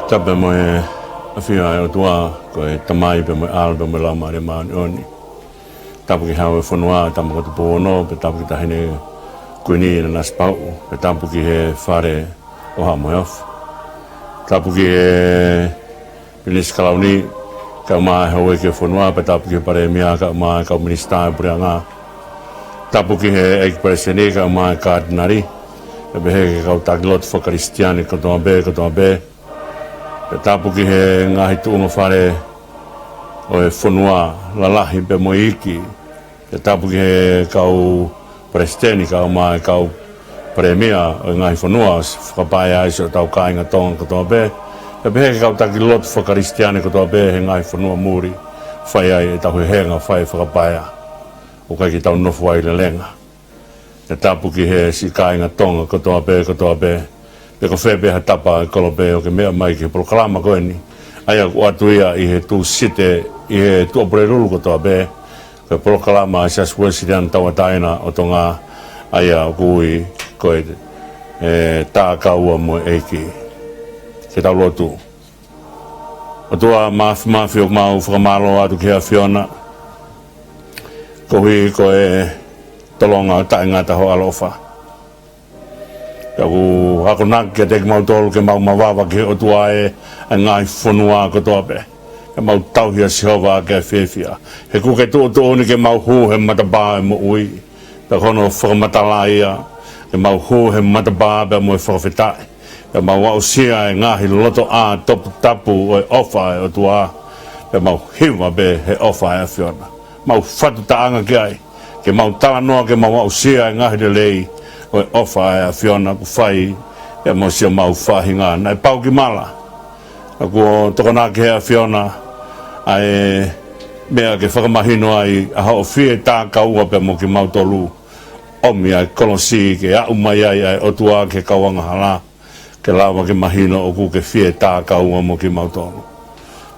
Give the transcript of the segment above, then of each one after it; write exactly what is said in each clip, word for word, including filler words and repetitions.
Tapu mo e ʻafio ʻa e ʻOtua, ko e Tamai pea mo e ʻAlo pea mo e Laumālie Māʻoniʻoni. Tapu ki he Hau ʻo e fonua, Tama ko Tupou Ono, pea tapu ki he Taʻahine Kuini Nanasipauʻu, pea tapu ki he Fale ʻo Haʻa Moheofo. Tapu ki he Pilinisi Kalauni, kae ʻumaʻā e houʻeiki ʻo e fonua, pea tapu ki he Palēmia, kae ʻumaʻā e kau Minisitā ʻo e Puleʻanga. Tapu ki he ʻEiki Palesiteni, kae ʻumaʻā e Katinali, pea pehē ki he kau taki lotu fakakalisitiane kotoa pē, kotoa pē. Pea tapu ki he ngaahi tuʻunga fale ʻo e fonua lalahi pea mo e iiki. Pea tapu ki he kau Palesiteni, kae ʻumaʻā e kau Palēmia ʻo e ngaahi fonua, fakapaea ai siʻotau kāinga Tonga kotoa pē. Pea pehē ki he kau taki lotu fakakalisitiane kotoa pē he ngaahi fonua muli, fai ai ʻetau hehenga fai fakapaea, ʻo ʻikai ke tau nofo ai lelenga. Pea tapu ki he siʻi kāinga Tonga kotoa pē, kotoa pē. Pe ko fē pē ha tapa ʻo e kolope ʻoku ke meʻa mai ki he polokalama ko eni, ʻa ia ʻoku ʻoatu ia ʻi he Tūsite, ʻi he Tuʻapulelulu kotoa pē, ko e polokalama ʻa e Siasi Uēsiliana Tauʻatāina ʻo Tonga, ʻa ia ʻoku ui ko e, e, Tākaua mo e ʻEiki. Ke tau lotu. ʻOtua Māfimafi, ʻoku mau fakamālō atu ki he ʻAfiona, koeʻuhi ko e tolonga taʻengata hoʻo ʻaloʻofa. Pea ʻoku akonaki kiate kimautolu ke mau mavava ki he ʻOtua ʻa e ngaahi fonua kotoa pē. Ke mau tauhi ʻa Sihova ʻaki ʻa e fiefia. He ʻoku ke tuʻutuʻuni ke mau hū he matapā ʻo e moʻui. Pea ko hono fakamatala ia, ke mau hū he matapā pea mo e fakafetaʻi. Pea mau aʻusia e ngaahi lotoʻā toputapu ʻo e ʻofa ʻa e ʻOtua. Pea mau hiva pē he ʻofa ʻa e ʻAfiona. Mau fatu taʻanga ki ai. Ke mau talanoa, ke mau aʻusia e ngaahi lelei ʻo e ʻofa ʻa e ʻAfiona kuo fai pea mo siʻomau faʻahinga. Naʻe pau ki mala. Ka kuo tokonaki he ʻAfiona ʻa e meʻa ke fakamahino ai ʻa hoʻo fie tākaua pea mo kimautolu. ʻOmi ʻa e kolosi ke aʻu mai ai ʻa e ʻOtua ki he kau angahala. Ke lava ke mahino ʻoku ke fie tākaua mo kimautolu.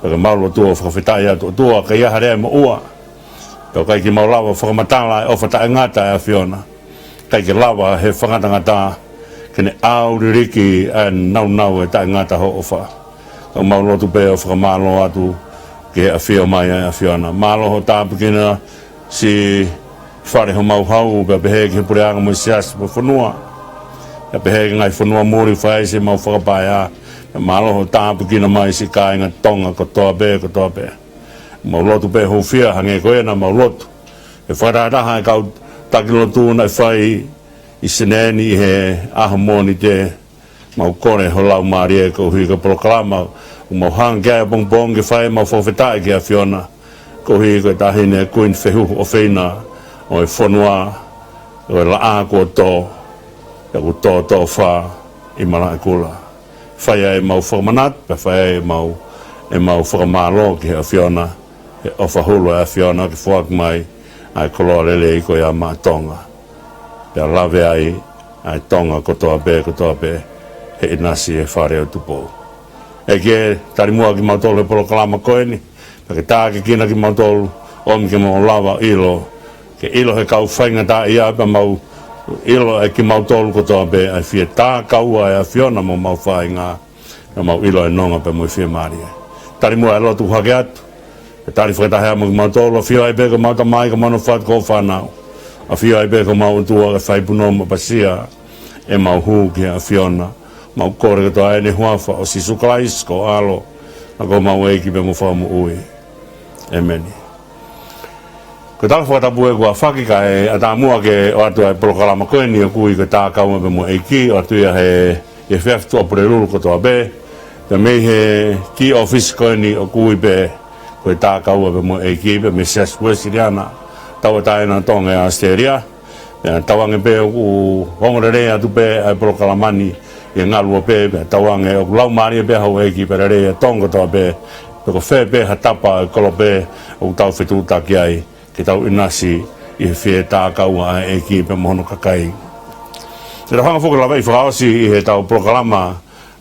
Pea ke mau lotua ʻo fakafetaʻi atu, ʻOtua, ʻikai ha lea ʻe moʻua. Pea ʻikai ke mau lava fakamatala e ʻofa taʻengata ʻa e ʻAfiona. ʻIkai ke lava he fakangatangata ke ne ʻāuliliki ʻa e naunau ʻe taʻengata hoʻo ʻofa. Ka mau lotu pē ʻo fakamālō atu ki he ʻafio mai ʻa e ʻAfiona. Mālō hoʻo tāpuekina siʻi fale homau hau, pea pehē ki he puleʻanga mo e siasi mo e fonua. Pea pehē ki he ngaahi fonua muli, fai siʻemau fakapaea. Pea mālō hoʻo tāpuekina mai siʻi kāinga Tonga kotoa pē, kotoa pē. Mau lotu pē hūfia hangē ko ia naʻa mau lotu he fakatahataha ʻa e kau taki lotu naʻe fai ʻi Senē ni ʻi he ʻaho Mōnite. Mau kole ho Laumālie koeʻuhi ko e polokalama ʻoku mau hanga ki ai ʻapongipongi ke fai ʻemau fakafetaʻi ki he ʻAfiona. Koeʻuhi ko e Taʻahine Kuini Fehuhu ʻofeina ʻo e fonua, ko e laʻā kuo tō, pea kuo tō toʻofa ʻi Malaʻekula. Fai ai ʻemau fakamanatu, pea fai ai ʻemau, ʻemau fakamālō ki he ʻAfiona, he ʻofa hulu ʻa e ʻAfiona ke foaki mai ʻa e koloa lelei ko ia maʻa Tonga. Pea lave ai ʻa e Tonga kotoa pē, kotoa pē, he ʻinasi he Fale ʻo Tupou. ʻEiki, tali muʻa kimautolu he polokalama ko eni, pea ke tākiekina kimautolu, ʻomi ke mau lava ʻilo, ke ʻilo he kau faingataʻaʻia pea mau ʻilo ʻe kimautolu kotoa pē ʻa e fie tākaua ʻa e ʻAfiona mo homau faʻahinga, pea mau ʻilo e nonga pea mo e fiemālie. Tali muʻa e lotu hake atu, pea tali fakataha mo kimautolu, ʻafio ai pē ko homau Tamai, ko homau Fatu, ko hoʻo fānau. ʻAfio ai pē ko homau ʻOtua, ke fai punou mo ʻapasia ʻemau hū ki he ʻAfiona. Mau kole kotoa eni he huafa ʻo Sīsū Kalaisi ko ho ʻAlo, ʻa ko homau ʻEiki pea mo Fakamoʻui. ʻĒmeni. Ko e tala fakatapu ē kuo aofaki kae ʻatā muʻa ke ʻoatu ʻa e polokalama ko eni ʻoku ui ko e Tākaua pea mo e ʻEiki, ʻoatu ia he, he efiafi Tuʻapulelulu kotoa pē. Pea mei he kī ʻōfisi ko eni ʻoku ui pē ko e Tākaua pea mo e ʻEiki, pea mei he Siasi Uēsiliana Tauʻatāina ʻo Tonga ʻi ʻAositelēlia. Pea tauange pē ʻoku ongo lelei atu pē ʻa e polokalama ni ʻi he ngaluope, pea tauange ʻoku laumālie pē houʻeiki pea lelei ʻa Tonga kotoa pē, pe ko fē pē ha tapa ʻo e kolope ʻoku tau fetuʻutaki ai, ke tau ʻinasi ʻi he fie tākaua ʻa e ʻEiki pea mo hono kakai. Te tau hanga foki ʻo lavaʻi fakaʻosi ʻi heʻetau polokalama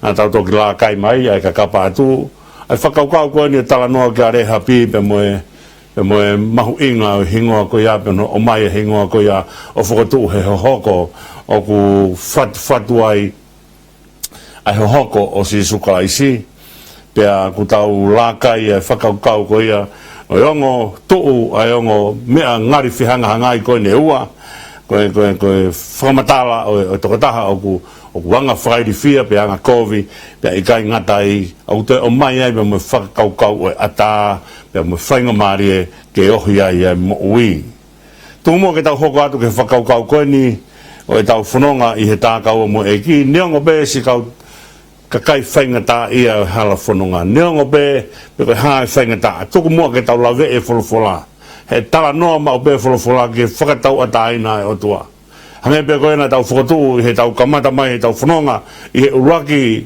naʻa tau toki lākai mai, ʻa e kakapa atu ʻa e fakakaukau ko eni ʻo e talanoa kia Lēhapi pea mo e pea mo e mahuʻinga ʻo e hingoa ko ia, pea hono ʻomai e hingoa ko ia ʻo fokotuʻu he hohoko ʻoku fatufatu ai ʻa e hohoko ʻo Sīsū Kalaisi. Pea ʻoku tau laka ʻi he fakakaukau ko ia ʻo e ongo tuʻu, ʻa e ongo meʻa ngali fehangahangai ko eni ʻe ua, ko e, ko e, ko e fakamatala ʻo e, ʻo e tokotaha ʻoku, ʻoku anga fakailifia pe anga kovi, pea ʻikai ngata ai, ʻoku toe ʻomai ai pea mo e fakakaukau ʻo e ʻatā, pea mo e faingamālie ke ohi ai ʻa e moʻui. Tuku muʻa ke tau hoko atu ki he fakakaukau ko eni ʻo ʻetau fononga ʻi he tā kau mo e ʻEiki, neongo pē siʻi kau kakai faingataʻaʻia ʻo e hala fononga. Neongo pē, pe ko e hā e faingataʻa. Tuku muʻa ke tau laveʻi e folofola. He talanoa maʻu pē folofola ki he fakatauʻatāina ʻa e ʻOtua. Hangē pē ko ē naʻa tau fokotuʻu ʻi heʻetau kamata mai heʻetau fononga ʻi he ʻuluaki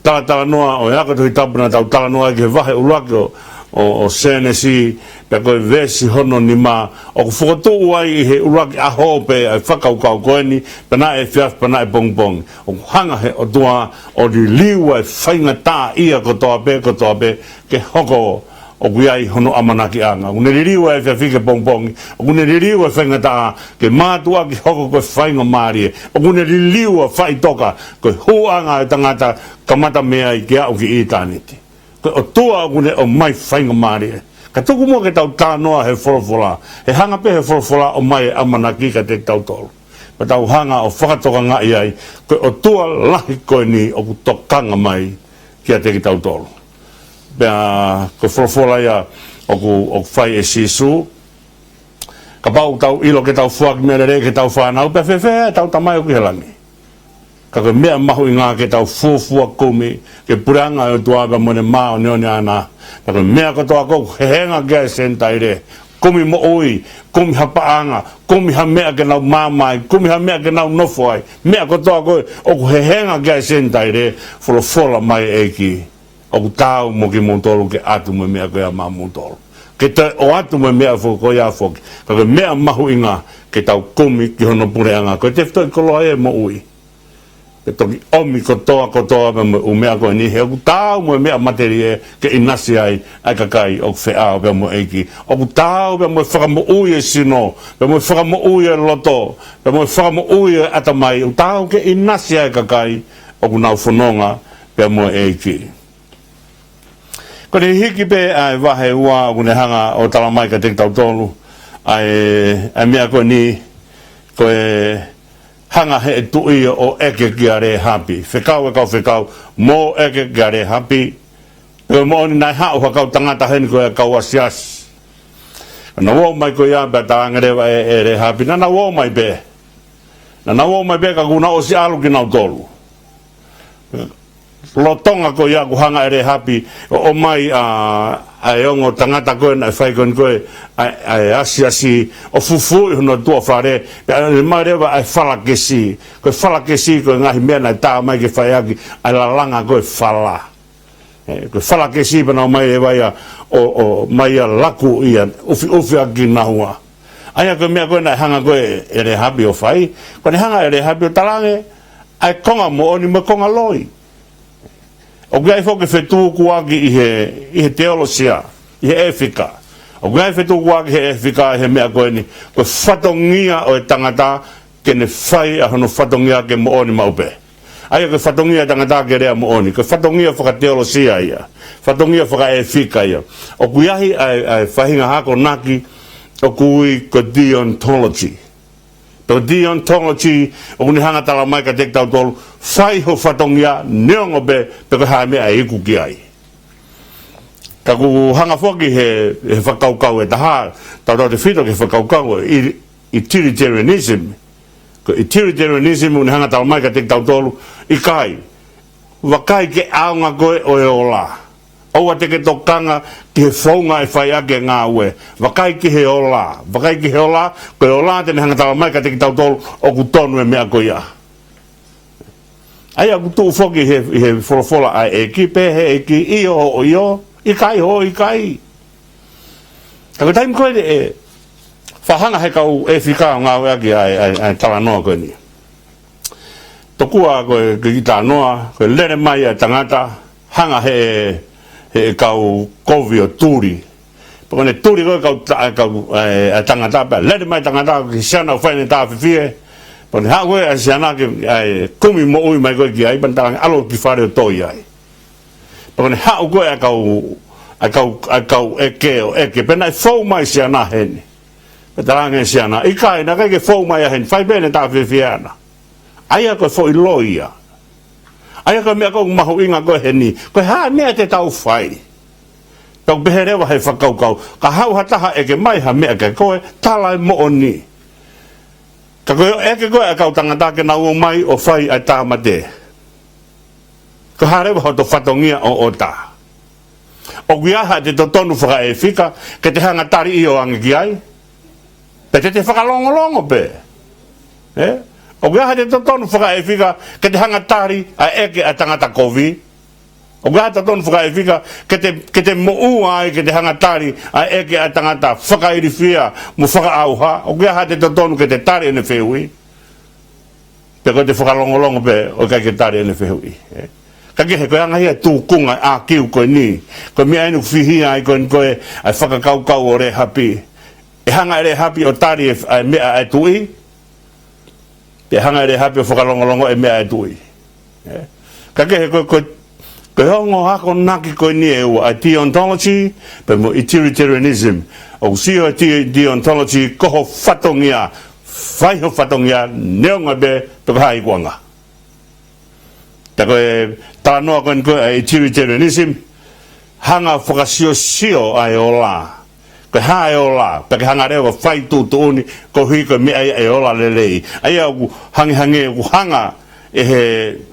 talatalanoa ʻo e ako Tohi Tapu naʻa tau talanoa ai ki he vahe ʻuluaki ʻo, ʻo, ʻo Sēnesi, pea ko e veesi hono nima, ʻoku fokotuʻu ai ʻi he ʻuluaki ʻaho pē ʻa e fakakaukau ko eni, pea naʻe efiafi pea naʻe pongipongi. ʻOku hanga he ʻOtua ʻo liliu ʻa e faingataʻaʻia kotoa pē, kotoa pē, ke hoko ʻoku ʻi ai hono ʻamanakiʻanga. ʻOku ne liliu ʻa e efiafi ke pongipongi, ʻoku ne liliu ʻa e faingataʻa ke mātuʻaki hoko ko e faingamālie. ʻOku ne liliu ʻa e faʻitoka, ko e hūʻanga ʻo e tangata kamata mei ai ke aʻu ki ʻitāniti. Ko e ʻOtua ʻoku ne ʻomai faingamālie. Ka tuku muʻa ke tau talanoa he folofola. He hanga pē he folofola ʻo ʻomai e ʻamanaki kiate kitautolu. Pea tau hanga ʻo fakatokangaʻi ai, ko e ʻOtua lahi ko eni ʻoku tokanga mai kiate kitautolu. Pea ko e folofola ia ʻoku, ʻoku fai ʻe Sīsū, kapau ʻoku tau ʻilo ke tau foaki meʻa lelei ki heʻetau fānau, pea fēfē ʻetau Tamai ʻoku ʻi he langi. Ka ko e meʻa mahuʻinga ke tau fuofua kumi ki he puleʻanga ʻo e ʻOtua pea mo ʻene māʻoniʻoni ʻaʻana. Pea ko e meʻa kotoa ʻoku hehenga ki ai e Senitaile, kumi moʻui, kumi ha paʻanga, kumi ha meʻa ke nau maama ai, kumi ha meʻa ke nau nofo ai. Meʻa kotoa ko ē ʻoku hehenga ki ai e Senitaile, folofola mai e ʻEiki, ʻoku taau mo kimoutolu ke ʻatu mo e meʻa ko ia maʻamoutolu. Ke toe ʻoatu mo e meʻa foki ko ia foki. Ka ko e meʻa mahuʻinga ke tau kumi ki hono puleʻanga. Ko e tefitoʻi koloa ia e moʻui. Ke toki ʻomi kotoa, kotoa pea mo e ʻū meʻa ko eni, he ʻoku taau mo e meʻa matelie ke ʻinasi ai ʻa e kakai ʻoku feʻao pea mo e ʻEiki. ʻOku taau pea mo e fakamoʻui e sino, pea mo e fakamoʻui e loto, pea mo e fakamoʻui e ʻatamai. ʻOku taau ke ʻinasi ai e kakai ʻoku nau fononga pea mo e ʻEiki. Ko ʻene hiki pē ʻa e vahe ua ʻoku ne hanga ʻo tala mai kiate kitautolu ʻa e, ʻa e meʻa ko eni, ko e hanga he tuʻi ʻo ʻeke kia Lēhapi. Fekau e kau fekau, mou ʻeke kia Lēhapi. Pea moʻoni naʻe haʻu ha kau tangata heni ko e kau asiasi. Naʻa nau ō mai ko ia pea talaange leva ʻe, ʻe Lēhapi, naʻa nau ō mai pē. Naʻa nau ō mai pē ka kuo nau ʻosi ʻalu kinautolu. Lolotonga ko ia ʻoku hanga ʻe Lēhapi ʻo ʻomai ʻa, ʻa e ongo tangata ko ē naʻe fai ko eni ko ē ʻa, ʻa e asiasi ʻo fufuuʻi hono tuʻa fale, pea ʻomai leva ʻa e falakesi. Ko e falakesi ko e ngaahi meʻa naʻe tā mai ke fai ʻaki ʻa e lalanga ko e fala. ʻE, ko e falakesi pea nau ō mai leva ia ʻo, ʻo ʻomai ia laku ia, ʻufiʻufi ʻaki kinaua. ʻA ia ko e meʻa ko ē naʻe hanga ko ē ʻe Lēhapi ʻo fai, ko ʻene hanga ʻe Lēhapi ʻo talaange ʻa e konga moʻoni mo e konga loi. ʻOku ʻi ai foki e fetukuaki ʻi he, ʻi he teolosia, ʻi he ʻēfika. ʻOku ʻi ai e fetukuaki he ʻēfika ʻi he meʻa ko eni, ko e fatongia ʻo e tangata ke ne fai ʻa hono fatongia ke moʻoni maʻu pē. ʻA ia ko e fatongia ʻo e tangata ke lea moʻoni, ko e fatongia fakateolosia ia, fatongia fakaʻēfika ia. ʻOku ʻi ai ʻa e, ʻa e faʻahinga akonaki ʻoku ui ko e deontology. Pea ko e deontology ʻoku ne hanga tala mai kiate kitautolu, fai ho fatongia neongo pē pe ko e hā e meʻa ʻe iku ki ai. Ka ʻoku hanga foki he, he fakakaukau ʻe taha, tautautefito ki he fakakaukau ʻo e utilitarianism. Ko e utilitarianism ʻoku ne hanga tala mai kiate kitautolu, ʻikai, vakai ki he ʻaonga ko ē ʻo e ola. ʻOua te ke tokanga ki he founga ʻe fai ʻaki e ngāue. Vakai ki he ola. Vakai ki he ola, ko e ola te ne hanga tala mai kiate kitautolu ʻoku tonu e meʻa ko ia. ʻA ia ʻoku tuʻu foki he, he folofola ʻa e ʻEiki, pehē ʻe he ʻEiki, ʻio hoʻo ʻio, ʻikai hoʻo ʻikai. Ka ko e taimi ko ē ʻe faʻa hanga he kau ʻēfika ʻo ngāueʻaki ʻa e, ʻa e, ʻa e talanoa ko eni. Tokua ko e, ko e kiʻi talanoa, ko e lele mai ʻa e tangata, hanga he, he kau kovi ʻo tuli. Pea ko ʻene tuli ko ē kau ta-, kau, ē, ʻa e tangata pea lele mai tangata ki he siana ʻo fai ʻene tāfifie. Pea ne haʻu ko ē ʻa e siana ke, ē, kumi moʻui mai ko ē ki ai, pea ne talaange ʻalu ki fale ʻo toi ai. Pea ko ʻene haʻu ko ē ʻa e kau, ʻa e kau, ʻa e kau ʻeke ʻo ʻeke, pea naʻe fou mai siana heni. Pea talaange siana, ʻikai, naʻe ʻikai ke fou mai ʻa heni, fai pē ʻene tāfiefia ʻana. ʻA ia ko e foʻi loi ia. ʻA ia ko e meʻa ko ē ʻoku mahuʻinga ko ē heni. Ko e hā e meʻa te tau fai? Tau pehē leva he fakakaukau. Ka haʻu ha taha ʻeke mai ha meʻa kia koe, tala e moʻoni. Ka ko e ʻeke ko ē ʻa e kau tangata ke nau ō mai ʻo fai ʻa e tāmate. Ko e hā leva hoto fatongia ʻo ʻota? ʻOku ʻi ai haʻate totonu fakaʻefika ke te hanga tali ʻio ange ki ai? Pe te te fakalongolongo pē? Ē? ʻOku ʻi ai haʻate totonu fakaʻefika ke te hanga tali ʻa e ʻeke ʻa e tangata kovi? ʻOku ʻi ai haʻate totonu fakaʻefika ke te, ke te moʻua ai ke te hanga tali ʻa e ʻeke ʻa e tangata fakailifia mo fakaʻauha? ʻOku ʻi ai haʻate totonu ke te tali ʻene fehuʻi? Pe ko ʻete fakalongolongo pē ʻo ʻikai ke tali ʻene fehuʻi, ē? Ka kehe, ko e anga ia e tūkunga ʻa e kiu ko eni. Ko e meʻa eni ʻoku fihia ai ko eni ko ē ʻa e fakakaukau ʻo Lēhapi. ʻE hanga ʻe Lēhapi ʻo tali e, ʻa e meʻa ʻa e tuʻi? Pe ʻe hanga ʻe Lēhapi ʻo fakalongolongo e meʻa ʻa e tuʻi? Ē? Ka kehe, ko, ko, ko e ongo akonaki ko eni ʻe ua, ʻa e deontology pea mo e utilitarianism. ʻOku sio e de-, deontology ko ho fatongia, fai ho fatongia neongo pē pe ko e hā e ikuʻanga. Pea ko e talanoa ko eni ko ē ʻa e utilitarianism, hanga fakasiosio ʻa e ola. Ko e hā e ola? Pea ke hanga leva ʻo fai tuʻutuʻuni koeʻuhi ko e meʻa ia ʻe ola lelei. ʻA ia ʻoku hangehangē, ʻoku hanga ʻe he,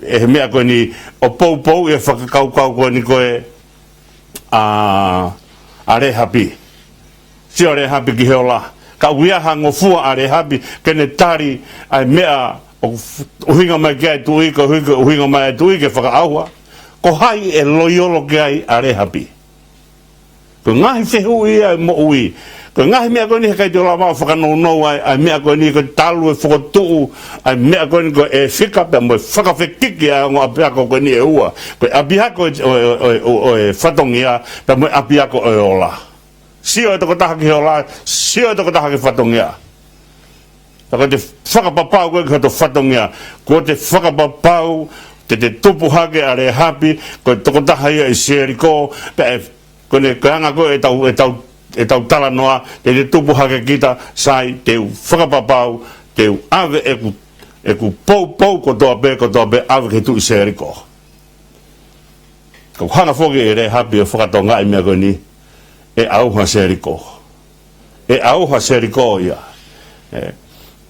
ʻe he meʻa ko eni ʻo poupou ʻa e fakakaukau ko eni ko ē ʻa, ʻa Lēhapi. Sio Lēhapi ki he ola. Ka ʻoku ʻi ai ha ngofua ʻa Lēhapi ke ne tali ʻa e meʻa ʻoku f-, ʻuhinga mai ki ai e tuʻi, koeʻuhi ko e ʻuhinga mai e tuʻi ke fakaʻauha. Ko hai ʻe loiolo ki ai ʻa Lēhapi? Ko e ngaahi fehuʻi ia ʻo e moʻui. Ko e ngaahi meʻa ko eni he ʻikai te u lava ʻo fakanounou ai, ʻa e meʻa ko eni ko e talu e fokotuʻu ʻa e meʻa ko eni ko e ʻefika pea mo e fakafekiki ʻa e ongo ʻapiako ko eni ʻe ua. Ko e ʻapiako ʻo e, ʻo e, ʻo e, ʻo e, ʻo e fatongia pea mo e ʻapiako ʻo e ola. Sio e tokotaha ki he ola, sio e tokotaha ki he fatongia. Ka ko ʻete fakapapau ko ē ki hoto fatongia, ko ʻete fakapapau te te tupu hake ʻa Lēhapi ko e tokotaha ia ʻi Seliko, pea ʻe, ko ʻene, ko e anga ko ē ʻetau, ʻetau, ʻetau talanoa, te te tupu hake kita, sai, te u fakapapau, te u ʻave ʻeku, ʻeku poupou kotoa pē, kotoa pē ʻave ki he tuʻi Seliko. Ka ʻoku hanga foki ʻe Lēhapi ʻo fakatokangaʻi e meʻa ko eni, ʻe ʻauha Seliko. ʻE ʻauha Seliko ia. Ē,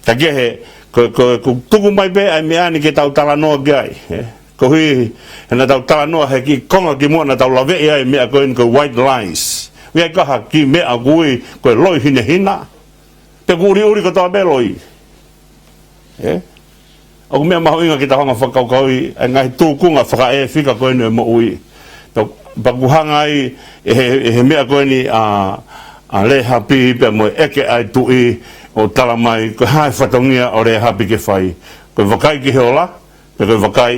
ka kehe, ko, ko, ko e tuku mai pē ʻa e meʻa ni ke tau talanoa ki ai, ē. Koeʻuhi he naʻa tau talanoa he kiʻi konga kimuʻa naʻa tau laveʻi ai e meʻa ko eni ko e white lies. ʻOku ʻi ai ha kiʻi meʻa ʻoku ui ko e loi hinehina. Pea ʻoku ʻuliʻuli kotoa pē loi. Ē? ʻOku meʻa mahuʻinga ke tau hanga ʻo fakakaukauʻi ʻa e ngaahi tūkunga fakaʻefika ko eni ʻo e moʻui. Pea, pea ʻoku hanga ai ʻe he, ʻe he meʻa ko eni ʻa, ʻa Lēhapi pea mo e ʻeke ʻa e tuʻi ʻo tala mai, ko e hā e fatongia ʻo Lēhapi ke fai? Ko e vakai ki he ola, pe ko e vakai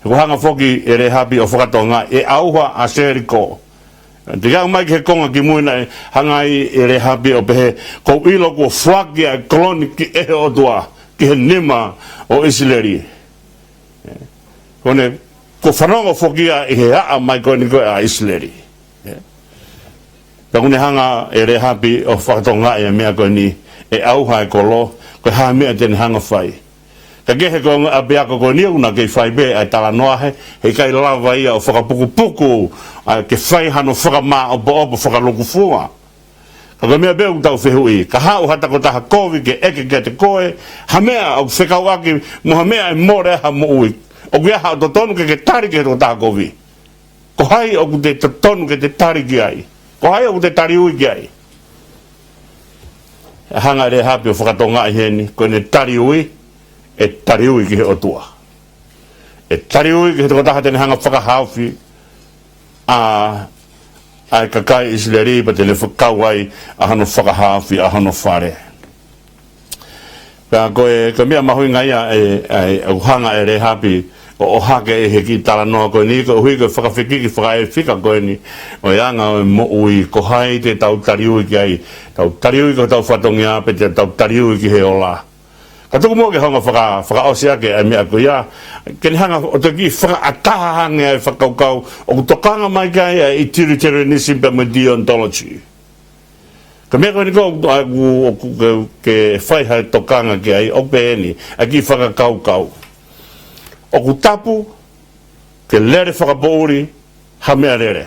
He ʻoku hanga foki ʻe Lēhapi ʻo fakatokangaʻi ʻe ʻauha ʻa Seliko. Te ke aʻu mai ki he konga kimui naʻe hanga ai ʻe Lēhapi ʻo pehē, kuo u ʻilo kuo foaki ʻa e koloni ki ʻe he ʻOtua ki he nima ʻo ʻIsileli. Ko ʻene, kuo fanongo foki ia ʻi he aʻa mai ko eni ko ē ʻa ʻIsileli. Pea ʻoku ne hanga ʻe Lēhapi ʻo fakatokangaʻi e meʻa ko eni, ʻe ʻauha e kolo, ko e hā e meʻa te ne hanga fai. Ka kehe ko e ongo ʻapiako ko eni ʻoku na kei fai pē ʻa e talanoa he, he ʻikai lava ia ʻo fakapukupuku, ʻa, ke fai hano fakamāʻopoʻopo fakalukufua. Ka ko e meʻa pē ʻoku tau fehuʻi, ka haʻu ha tokotaha kovi ke ʻeke kiate koe ha meʻa ʻoku fekauʻaki mo ha meʻa ʻe mole ai ha moʻui, ʻoku ʻi ai haʻo totonu ke ke tali ki he tokotaha kovi? Ko hai ʻoku te totonu ke te tali ki ai? Ko hai ʻoku te taliui ki ai? ʻE hanga ʻe Lēhapi ʻo fakatokangaʻi heni, ko ʻene taliui, ʻe taliui ki he ʻOtua. ʻE taliui ki he tokotaha te ne hanga fakahaofi ʻa, ʻa e kakai ʻIsileli, pea te ne fakau ai ʻa hono fakahaofi ʻa hono fale. Pea ko e, ko e meʻa mahuʻinga ia ʻe, ʻe, ʻoku hanga ʻe Lēhapi ʻo, ʻohake ʻi he kiʻi talanoa ko eni, koeʻuhi ko e fakafekiki fakaʻefika ko eni ʻo e anga ʻo e moʻui, ko hai te tau taliui ki ai? Tau taliui ki hotau fatongia pe te tau taliui ki he ola? Ka tuku muʻa ke hanga faka-, fakaʻosi ʻaki ʻa e meʻa ko ia, ke ne hanga ʻo toki fakaʻatā ange ʻa e fakakaukau ʻoku tokanga mai ki ai ʻa e utilitarianism pea mo e deontology. Ka meʻa ko eni ko ʻoku, ʻoku ke, ke fai ha tokanga ki ai, ʻoku pehē ni ʻa e kiʻi fakakaukau. ʻOku tapu ke lele fakapoʻuli ha meʻalele.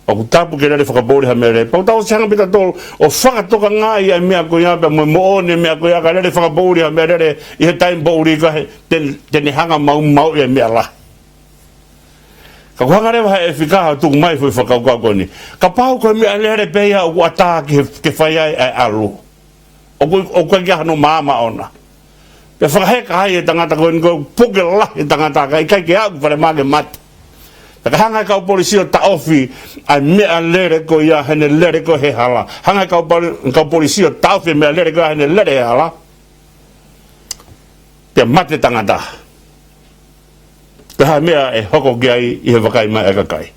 ʻOku tapu ke lele fakapoʻuli ha meʻalele. Pea ʻoku tau ʻosi hanga pē tautolu ʻo fakatokangaʻi ʻa e meʻa ko ia pea mo e moʻoni ʻa e meʻa ko ia, ka lele fakapoʻuli ha meʻalele ʻi he taimi poʻuli ka he, te, te ne hanga maumauʻi ʻa e meʻa lahi. Ka ʻoku hanga leva ʻe he ʻEfika ʻo tuku mai e foʻi fakakaukau ko eni. Kapau ko e meʻalele pē ia ʻoku ʻatā ke, ke fai ai ʻa e ʻalu, ʻoku, ʻoku ʻikai ke ʻi ai hano maama ʻona. Pea fakaheka ai e tangata ko eni, ko e puke lahi e tangata, ka ʻikai ke aʻu ki falemahaki ke mate. Pea ka hanga ʻe he kau polisi ʻo taʻofi ʻa e meʻalele ko ia heʻene lele ko ē he hala. Hanga ʻe he kau poli-, kau polisi ʻo taʻofi e meʻalele ko ia heʻene lele he hala, pea mate tangata. Ko e hā e meʻa ʻe hoko ki ai ʻi he vakai mai ʻa e kakai?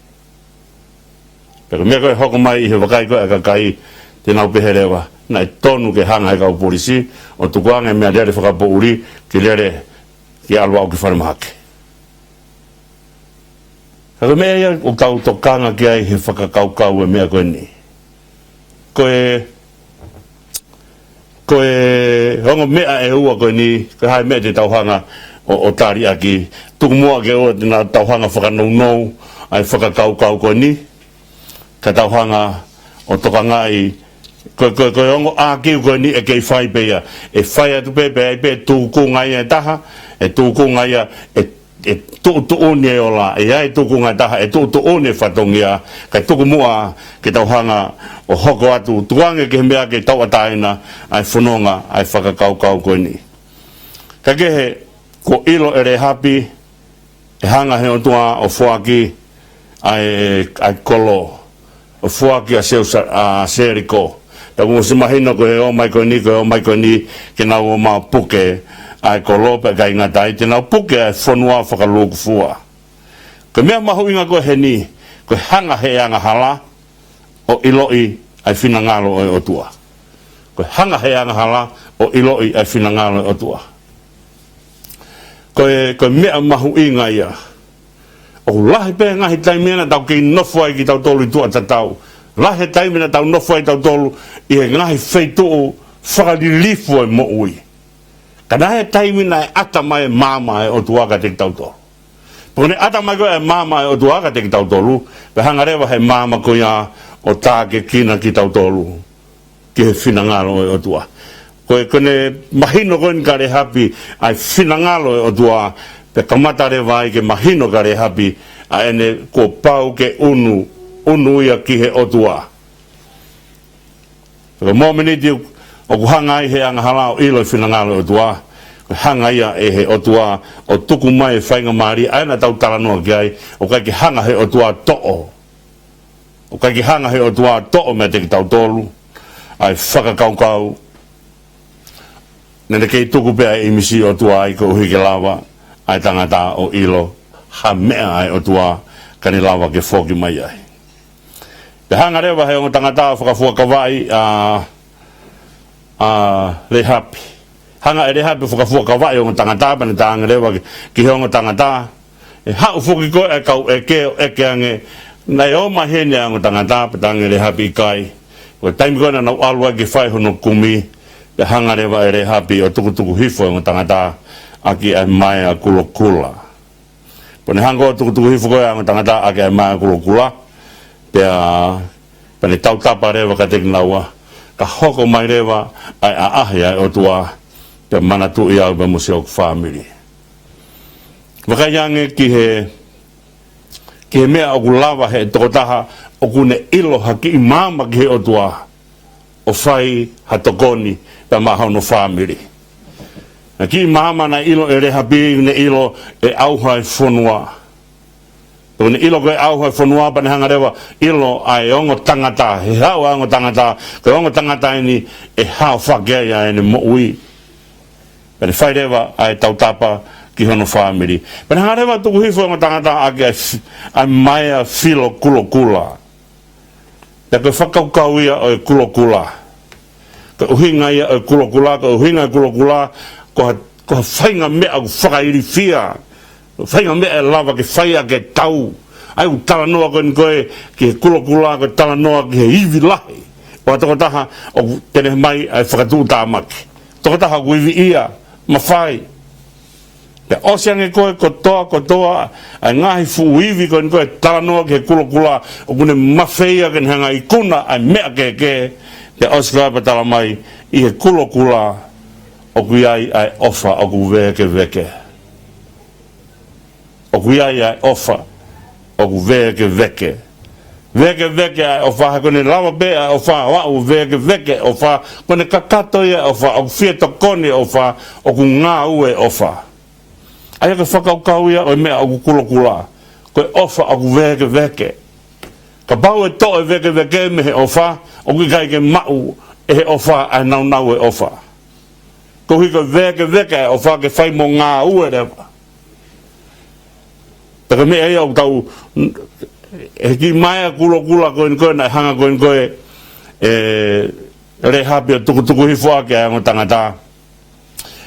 Pea ko e meʻa ko ē ʻe hoko mai ʻi he vakai ko ē ʻa e kakai, te nau pehē leva, naʻe tonu ke hanga ʻe he kau polisi ʻo tukuange e meʻalele fakapoʻuli ke lele, ke ʻalu ʻo aʻu ki falemahaki. Ka ko e meʻa ia ʻoku tau tokanga ki ai he fakakaukau e meʻa ko eni. Ko e, ko e ongo meʻa ʻe ua ko eni, ko e hā e meʻa te tau hanga ʻo, ʻo tali ʻaki? Tuku muʻa ke ʻoua te tau hanga fakanounou ʻa e fakakaukau ko eni, ka tau hanga ʻo tokangaʻi, ko, ko, ko e ongo ʻākiu ko eni ʻe kei fai pē ia. ʻE fai atu pē, pea ʻi ai pē tūkunga ia ʻe taha, ʻe tūkunga ia, ʻe, ʻe tuʻutuʻuni e ola, ʻe ʻi ai e tūkunga ʻe taha, ʻe tuʻutuʻuni e fatongia, kae tuku muʻa ke tau hanga ʻo hoko atu, tukuange ki he meʻa ke tauʻatāina ʻa e fononga ʻa e fakakaukau ko eni. Kae kehe, kuo ʻilo ʻe Lēhapi, ʻe hanga ʻe he ʻOtua ʻo foaki ʻa e, ʻa e kolo, ʻo foaki ʻa Seusa-, ʻa Seliko. Pea kuo ʻosi mahino ko e ō mai ko eni, ko e ō mai ko eni, ke nau ō mai ʻo puke ʻa e kolo, pea ʻikai ngata ai, te nau puke ʻa e fonua fakalūkufua. Ko e meʻa mahuʻinga ko ē heni, ko e hanga ʻe he angahala ʻo ʻiloʻi ʻa e finangalo ʻo e ʻOtua. Ko e hanga ʻe he angahala ʻo ʻiloʻi ʻa e finangalo ʻo e ʻOtua. Ko e, ko e meʻa mahuʻinga ia. ʻOku lahi pē ngaahi taimi ʻe naʻa tau kei nofo ai kitautolu ʻi tuʻa tatau. Lahi e taimi naʻa tau nofo ai tautolu ʻi he ngaahi feituʻu fakalilifu ʻo e moʻui. Ka naʻe ʻi ai e taimi naʻe ʻata mai e maama ʻo e ʻOtua kiate kitautolu. Pea ko ʻene ʻata mai ko ē e maama ʻo e ʻOtua kiate kitautolu, pea hanga leva ʻe he maama ko ia ʻo tākiekina kitautolu ki he finangalo ʻo e ʻOtua. Ko e, ko ʻene mahino ko eni kia Lēhapi ʻa e finangalo ʻo e ʻOtua, pea kamata leva ai ke mahino kia Lēhapi ʻa ʻene kuo pau ke ʻunu, ʻunu ia ki he ʻOtua. Ko e mōmeniti ʻoku hanga ai ʻe he angahala ʻo ʻilo e finangalo ʻo e ʻOtua, ko e hanga ia ʻe he ʻOtua ʻo tuku mai e faingamālie ʻa ia naʻa tau talanoa ki ai, ʻoku ʻikai ke hanga ʻe he ʻOtua ʻo toʻo. ʻOku ʻikai ke hanga ʻe he ʻOtua ʻo toʻo meiate kitautolu ʻa e fakakaukau naʻa ne kei tuku pē ʻa e ʻīmisi ʻo e ʻOtua ai koeʻuhi ke lava ʻa e tangata ʻo ʻilo ha meʻa ʻa e ʻOtua ka ne lava ke foki mai ai. Pea hanga leva ʻe he ongo tangata ʻo fakafuakavaʻi ʻa, ʻa Lēhapi. Hanga ʻe Lēhapi ʻo fakafuakavaʻi e ongo tangata, pea ne talaange leva ki, ki he ongo tangata, ʻe haʻu foki ko ē ʻa e kau ʻeke ʻo ʻeke ange, naʻe ō mai heni ʻa e ongo tangata? Pea talaange ʻe Lēhapi ʻikai. Ko e taimi ko ē naʻa nau ʻalu ai ke fai hono kumi, pea hanga leva ʻe Lēhapi ʻo tukutuku hifo e ongo tangata ʻaki ʻa e maea kulokula. Pea ne hanga ʻo tukutuku hifo ko ē ʻa e ongo tangata ʻaki ʻa e maea kulokula, pea, pea ne tautapa leva kiate kinaua, ka hoko mai leva ʻa e ʻaʻahi ʻa e ʻOtua, pea manatuʻi au pea mo siʻoku fāmili. Vakai ange ki he, ki he meʻa ʻoku lava ʻe he tokotaha ʻoku ne ʻilo ha kiʻi maama ki he ʻOtua ʻo fai ha tokoni pea maʻa hono fāmili. Naʻe kiʻi maama naʻe ʻilo ʻe Lēhapi, ne ʻilo ʻe ʻauha e fonua. Pea ne ʻilo ko e ʻauha e fonua, pea ne hanga leva ʻo ʻilo ʻa e ongo tangata, he haʻu ʻa e ongo tangata, ko e ongo tangata eni ʻe haofaki ai ʻa ʻene moʻui. Pea ne fai leva ʻa e tautapa ki hono fāmili. Pea ne hanga leva ʻo tuku hifo e ongo tangata ʻaki ʻa e fi-, ʻa e maea filo kulokula. Pea ko e fakakaukau ia ʻo e kulokula. Ko e ʻuhinga ia ʻo e kulokula, ko e ʻuhinga ʻo e kulokula, ko ha, ko ha faʻahinga meʻa ʻoku fakailifia, faʻahinga meʻa ʻe lava ke fai ʻaki e tau. ʻA ia ʻoku talanoa ko eni ko ē ki he kulokula, ko e talanoa ki he ivi lahi ʻo ha tokotaha ʻoku, te ne ʻomai ʻa e fakatuʻutāmaki. Tokotaha ʻoku iviʻia, mafai. Pea ʻosi ange ko ē kotoa, kotoa ʻa e ngaahi fuʻu ivi ko eni ko ē talanoa ki he kulokula, ʻoku ne mafeia ke ne hanga ʻo ikuna ʻa e meʻa kehekehe. Pea ʻosi ko ia pea tala mai, ʻi he kulokula ʻoku ʻi ai ʻa e ʻofa ʻoku vēkeveke. ʻOku ʻi ai ʻa e ʻofa ʻoku vēkeveke. Vēkeveke ʻa e ʻofa, he ko ʻene lava pē ʻa e ʻofa ʻo aʻu ʻo vēkeveke ʻofa, ko ʻene kakato ia ʻofa, ʻoku fie tokoni ʻofa, ʻoku ngāue ʻofa. ʻA ia ko e fakakaukau ia ʻo e meʻa ʻoku kulokula, ko e ʻofa ʻoku vēkeveke. Kapau ʻe toʻo e vēkeveke mei he ʻofa, ʻoku ʻikai ke maʻu ʻe he ʻofa ʻa e nāunau ʻo e ʻofa. Koeʻuhi ko e vēkeveke ʻa e ʻofa ke fai mo ngāue leva. Pea ko e meʻa ia ʻoku tau, he kiʻi maea kulokula ko eni ko ē naʻe hanga ko eni ko ē ʻe Lēhapi ʻo tukutuku hifo ʻaki ʻa e ongo tangata.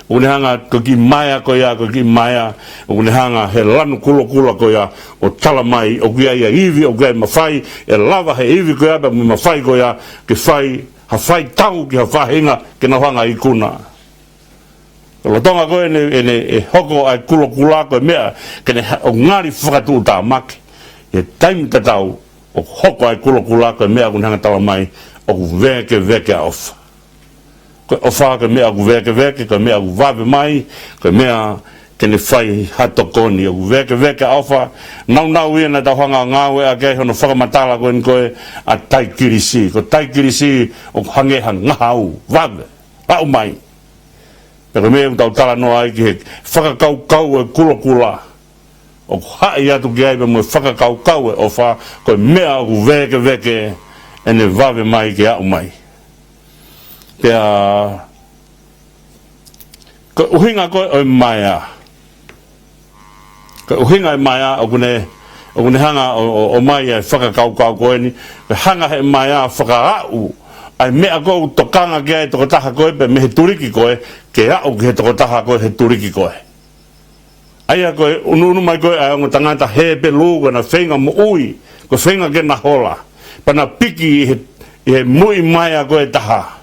ʻOku ne hanga ko e kiʻi maea ko ia, ko e kiʻi maea, ʻoku ne hanga he lanu kulokula ko ia ʻo tala mai, ʻoku ʻi ai ʻa e ivi, ʻoku ʻi ai e mafai, ʻe lava he ivi ko ia, pea mo e mafai ko ia, ke fai ha faitau ki ha faʻahinga ke nau hanga ʻo ikuna. Lolotonga ko ē ʻene, ʻene, ʻe hoko ʻa e kulokula ko e meʻa ke ne ha-, ʻo ngali fakatuʻutāmaki. ʻI he taimi tatau ʻoku hoko ʻa e kulokula ko e meʻa ʻoku ne hanga tala mai ʻoku vēkeveke ʻa e ʻofa. Ko e ʻofa ko e meʻa ʻoku vēkeveke, ko e meʻa ʻoku vave mai, ko e meʻa ke ne fai ha tokoni, ʻoku vēkeveke ʻa e ʻofa. Nāunau ia naʻa tau hanga ʻo ngāueʻaki ai hono fakamatala ko eni ko ē ʻa Taikilisi. Ko Taikilisi ʻoku hangē ha ngahau vave, aʻu mai. Pea ko e meʻa ʻoku tau talanoa ai ki he fakakaukau ʻo e kulokula. ʻOku haʻi atu ki ai pea mo e fakakaukau ʻo e ʻofa, ko e meʻa ʻoku vēkeveke ʻene vave mai ke aʻu mai. Pea, ko e ʻuhinga ko ē ʻo e maea. Ko e ʻuhinga ʻo e maea ʻoku ne, ʻoku ne hanga ʻo, ʻo, ʻomai ʻa e fakakaukau ko eni, ke hanga he maea ʻo fakaaʻu ʻa e meʻa ko ē ʻoku tokanga ki ai e tokotaha ko ē pea mei he tuliki ko ē, ke aʻu ki he tokotaha ko ē he tuliki ko ē. ʻA ia ko e ʻunuʻunu mai ko ē ʻa e ongo tangata Hepelū ko ʻena feinga moʻui, ko e feinga ke na hola. Pea na piki ʻi he, ʻi he muiʻi maea ko ē ʻe taha.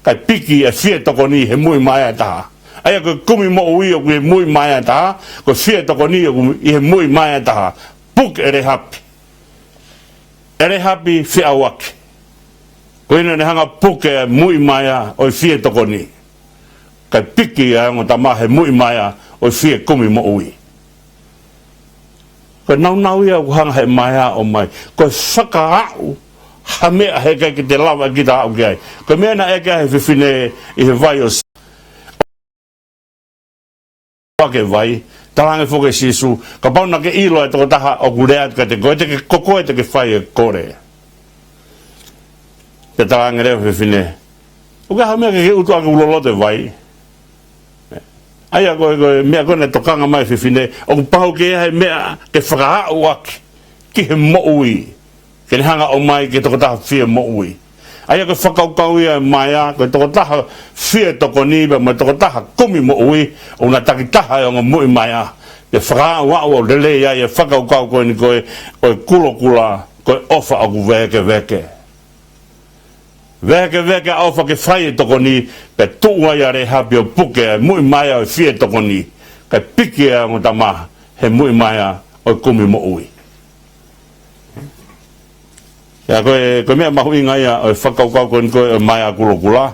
Kae piki ʻa e fie tokoni he muiʻi maea ʻe taha. ʻA ia ko e kumi moʻui ʻoku ʻi he muiʻi maea ʻe taha, ko e fie tokoni ʻoku ʻi he muiʻi maea ʻe taha. Puke ʻe Lēhapi. ʻE Lēhapi feʻauaki. Ko ʻene hanga puke ʻa e muiʻi maea ʻo e fie tokoni. Kae piki ʻa e ongo tama he muiʻi maea ʻo e fie kumi moʻui. Ko e nāunau ia ʻoku hanga he maea ʻo ʻomai. Ko e fakaaʻu ha meʻa he ʻikai ke te lava ʻe kita ʻo aʻu ki ai. Ko e meʻa naʻe ʻeke ai he fefine ʻi he vai ʻo ake vai, talaange foki ʻe Sīsū, kapau naʻa ke ʻilo ʻa e tokotaha ʻoku lea atu kiate koe, te ke, ko koe te ke fai e kole. Pea talaange leva e fefine, ʻoku ʻi ai ha meʻa ke ke utu ʻaki ʻoku loloto e vai? ʻA ia ko e, ko e meʻa ko ē naʻe tokanga mai e fefine, ʻoku pau ke ʻi ai ha meʻa ke fakaaʻu ʻaki ki he moʻui. Ke ne hanga ʻo ʻomai ki he tokotaha fie moʻui. ʻA ia ko e fakakaukau ia ʻo e maea, ko e tokotaha fie tokoni pea mo e tokotaha kumi moʻui, ʻoku na takitaha ʻi he ongo muiʻi maea. Pea fakaaʻu ʻo lelei ai e fakakaukau ko eni ko ē ʻo e kulokula, ko e ʻofa ʻoku vēkeveke. Vēkeveke ʻa e ʻofa ke fai e tokoni, pea tuʻu ai ʻa Lēhapi ʻo puke ʻa e muiʻi maea ʻo e fie tokoni, kae piki ʻa e ongo tama he muiʻi maea ʻo e kumi moʻui. ʻA ia ko e, ko e meʻa mahuʻinga ia ʻo e fakakaukau ko eni ko ē ʻo e maea kulokula.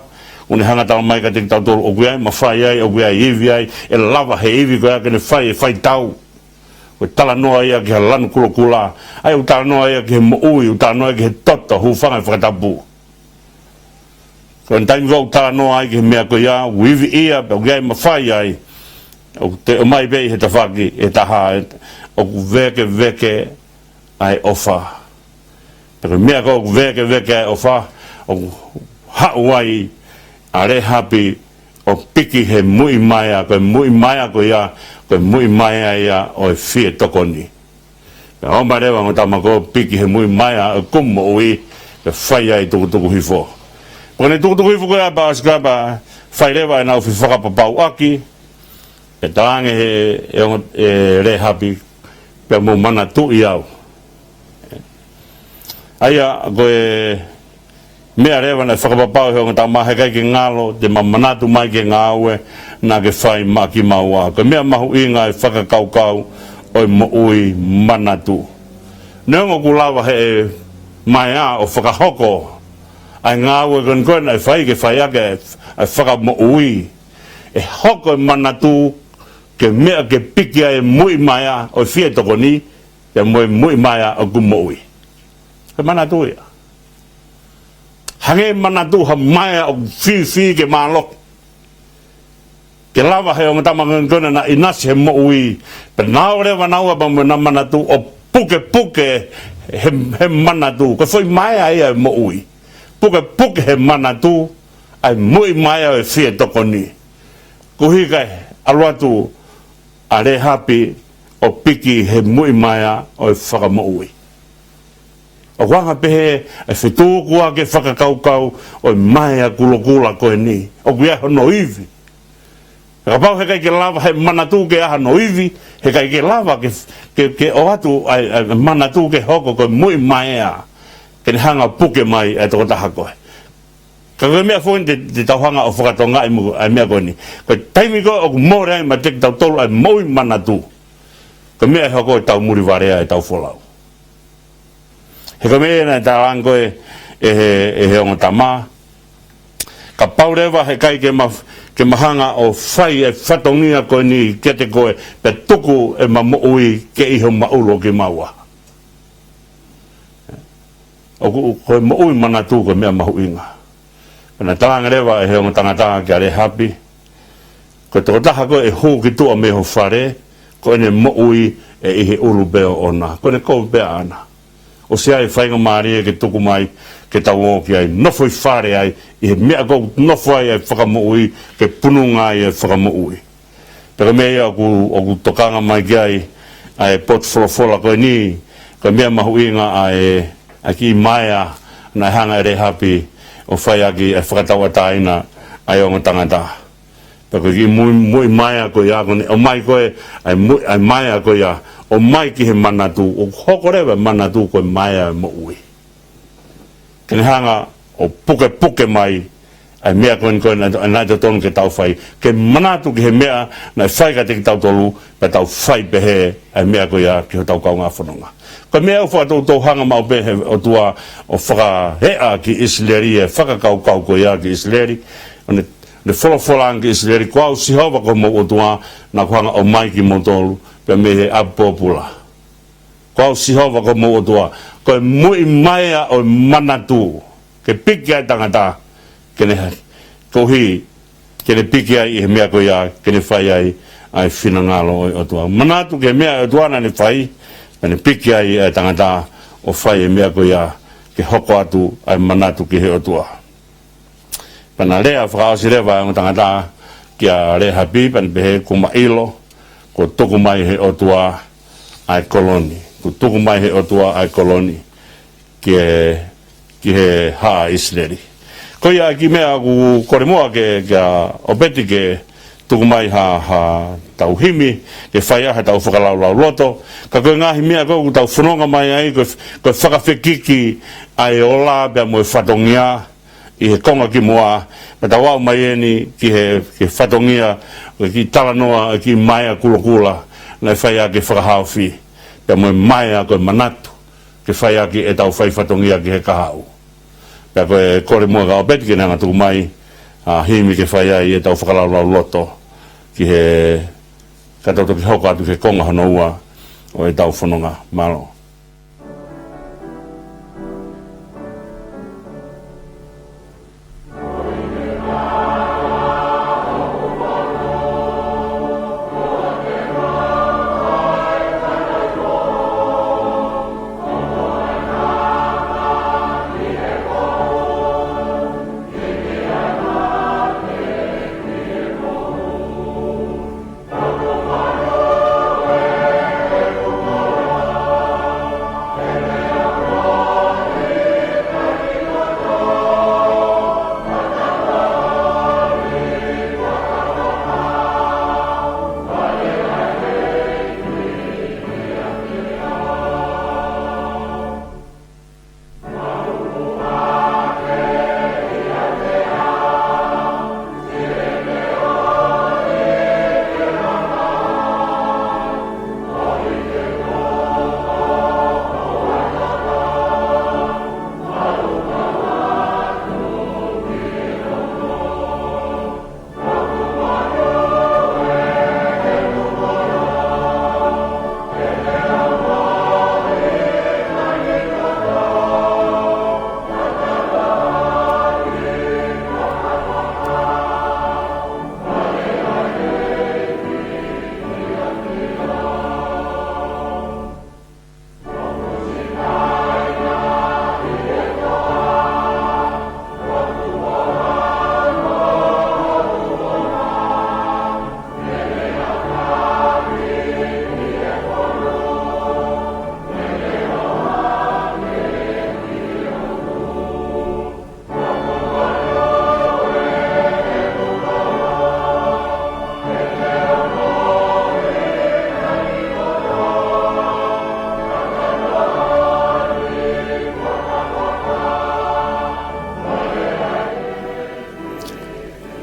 ʻOku ne hanga tala mai kiate kitautolu ʻoku ʻi ai e mafai ai, ʻoku ʻi ai e ivi ai, ʻe lava he ivi ko ia ke ne fai e faitau. Ko e talanoa ia ki ha lanu kulokula. ʻA ia ʻoku talanoa ia ki he moʻui, ʻoku talanoa ia ki he toto, hūfanga he fakatapu. Ko e taimi ko ē ʻoku talanoa ai ki he meʻa ko ia, ʻoku iviʻia, pea ʻoku ʻi ai e mafai ai, ʻoku te ʻomai pē ʻi he tafaʻaki ʻe taha, ʻoku vēkeveke ʻa e ʻofa. Pea ko e meʻa ko ē ʻoku vēkeveke ʻa e ʻofa, ʻoku haʻu ai ʻa Lēhapi ʻo piki he muiʻi maea, ko e muiʻi maea ko ia, ko e muiʻi maea ia ʻo e fie tokoni. Pea ʻomai leva e ongo tama ko ē ʻo piki he muiʻi maea ʻo e kumi moʻui, pea fai ai e tukutuku hifo. Ko ʻene tukutuku hifo ko ia ʻa Baʻasikapa, fai leva ʻenau fefakapapauʻaki, ʻe talaange he, ʻe ongo, ʻe Lēhapi, pea mou manatuʻi au. ʻA ia, ko e meʻa leva naʻe fakapapau he ongo tama, heʻikai ke ngalo, te ma manatu mai ki he ngāue naʻa ke fai maʻa kimaua. Ko e meʻa mahuʻinga e fakakaukau ʻo e moʻui manatu. Neongo ʻoku lava he ʻe maea ʻo fakahoko ʻa e ngāue ko eni ko ē naʻe fai ke fai ʻaki ʻa e fakamoʻui, ʻe hoko e manatu ko e meʻa ke piki ai e muiʻi maea ʻo e fie tokoni, pea mo e muiʻi maea ʻoku moʻui. Ko e manatu ia. Hangē manatu ha maea ʻoku fīfī ke mālohi. Ke lava he ongo tama ko eni ko ē naʻa na ʻinasi he moʻui, pea na ō leva naua pea mo ʻena manatu ʻo pukepuke he, he manatu. Ko e foʻi maea ia e moʻui. Pukepuke he manatu ʻa e muiʻi maea ʻo e fie tokoni. Koeʻuhi kae ʻalu atu ʻa Lēhapi ʻo piki he muiʻi maea ʻo e fakamoʻui. ʻOku anga pehē ʻa e fetukuaki e fakakaukau ʻo e maea kulokula ko eni. ʻOku ʻi ai hono ivi. Kapau heʻikai ke lava he manatu ke ʻi ai hano ivi, heʻikai ke lava ke, ke, ke ʻoatu ʻa e, ʻa e manatu ke hoko ko e muiʻi maea, ke ne hanga ʻo puke mai ʻa e tokotaha ko ē. Ka ko e meʻa foki eni te, te tau hanga ʻo fakatokangaʻi mo ʻa e meʻa ko eni. Ko e taimi ko ē ʻoku mole ai meiate kitautolu ʻa e moʻui manatu, ko e meʻa ʻe hoko ʻe taumulivalea ʻetau folau. He ko e meʻa ia naʻe talaange ko ē ʻe he, ʻe he ongo tama, kapau leva heʻikai ke ma, ke ma hanga ʻo fai e fatongia ko eni kiate koe, pea tuku ʻema moʻui ke ʻi ho maʻulo kimaua. ʻOku, ko e moʻui manatu ko e meʻa mahuʻinga. Pea naʻe talaange leva ʻe he ongo tangata kia Lēhapi, ko e tokotaha ko ē ʻe hū ki tuʻa mei ho fale, ko ʻene moʻui ʻe ʻi he ʻulu pē ʻoʻona, ko ʻene kovi pē ʻaʻana. ʻOsi ʻi ai e faingamālie ke tuku mai, ke tau ō ki ai, nofo ʻi fale ai, ʻi he meʻa ʻoku nofo ai ʻa e fakamoʻui, ke pununga ai ʻa e fakamoʻui. Pea ko e meʻa ia ʻoku, ʻoku tokanga mai ki ai ʻa e potu folofola ko eni, ko e meʻa mahuʻinga ʻa e, ʻa e kiʻi maea naʻe hanga ʻe Lēhapi ʻo fai ʻaki ʻa e fakatauʻatāina ʻa e ongo tangata. Pea ko e kiʻi muiʻi, muiʻi maea ko ia ko eni, ʻomai ko ē ʻa e muiʻi, ʻa e maea ko ia, ʻomai ki he manatu, ʻo hoko leva e manatu ko e maea ʻo e moʻui. Ke ne hanga ʻo pukepuke mai ʻa e meʻa ko eni ko ē naʻe, naʻe totonu ke tau fai. Ke manatu ki he meʻa naʻe fai kiate kitautolu, pea tau fai pehē ʻa e meʻa ko ia ki hotau kaungā fononga. Ko e meʻa ʻoku fakatoutou hanga maʻu pē he ʻOtua ʻo fakaeʻa ki ʻIsileli e fakakaukau ko ia ki ʻIsileli. ʻO ne, ne folofola ange ki ʻIsileli, ko au Sihova ko homou ʻOtua, naʻa ku hanga ʻo ʻomai kimoutolu pea mei he ʻapi pōpula. Ko au Sihova ko homou ʻOtua. Ko e muiʻi maea ʻo e manatu, ke piki ai e tangata, ke ne, koeʻuhi ke ne piki ai ʻi he meʻa ko ia, ke ne fai ai ʻa e finangalo ʻo e ʻOtua. Manatu ki he meʻa ʻa e ʻOtua naʻa ne fai, pea ne piki ai ʻa e tangata ʻo fai e meʻa ko ia, ke hoko atu ʻa e manatu ki he ʻOtua. Pea naʻe lea fakaʻosi leva ʻa e ongo tangata kia Lēhapi, pea ne pehē, kuo ma ʻilo kuo tuku mai ʻe he ʻOtua ʻa e kolo ni. Kuo tuku mai ʻe he ʻOtua ʻa e kolo ni ki he, ki he haʻa ʻIsileli. Ko ia e kiʻi meʻa ʻoku kole muʻa ke, kia ʻOpeti ke tuku mai ha, ha tau himi, ke fai ai ha tau fakalaulauloto. Ka ko e ngaahi meʻa ko ē ʻoku tau fononga mai ai, ko e, ko e fakafekiki ʻa e ola pea mo e fatongia ʻi he konga kimuʻa, pea tau aʻu mai eni ki he, ki he fatongia, ki he talanoa, ki he maea kulokula, naʻe fai ʻaki e fakahaofi, pea mo e maea ko e manatu, ke fai ʻaki ʻetau fai fatongia ki he kahaʻu. Pea ko e kole muʻa kia ʻOpeti ke ne hanga ʻo tuku mai ha himi ke fai ai ʻetau fakalaulauloto ki he, ka tau toki hoko atu ki he konga hono ua ʻo ʻetau fononga. Mālō.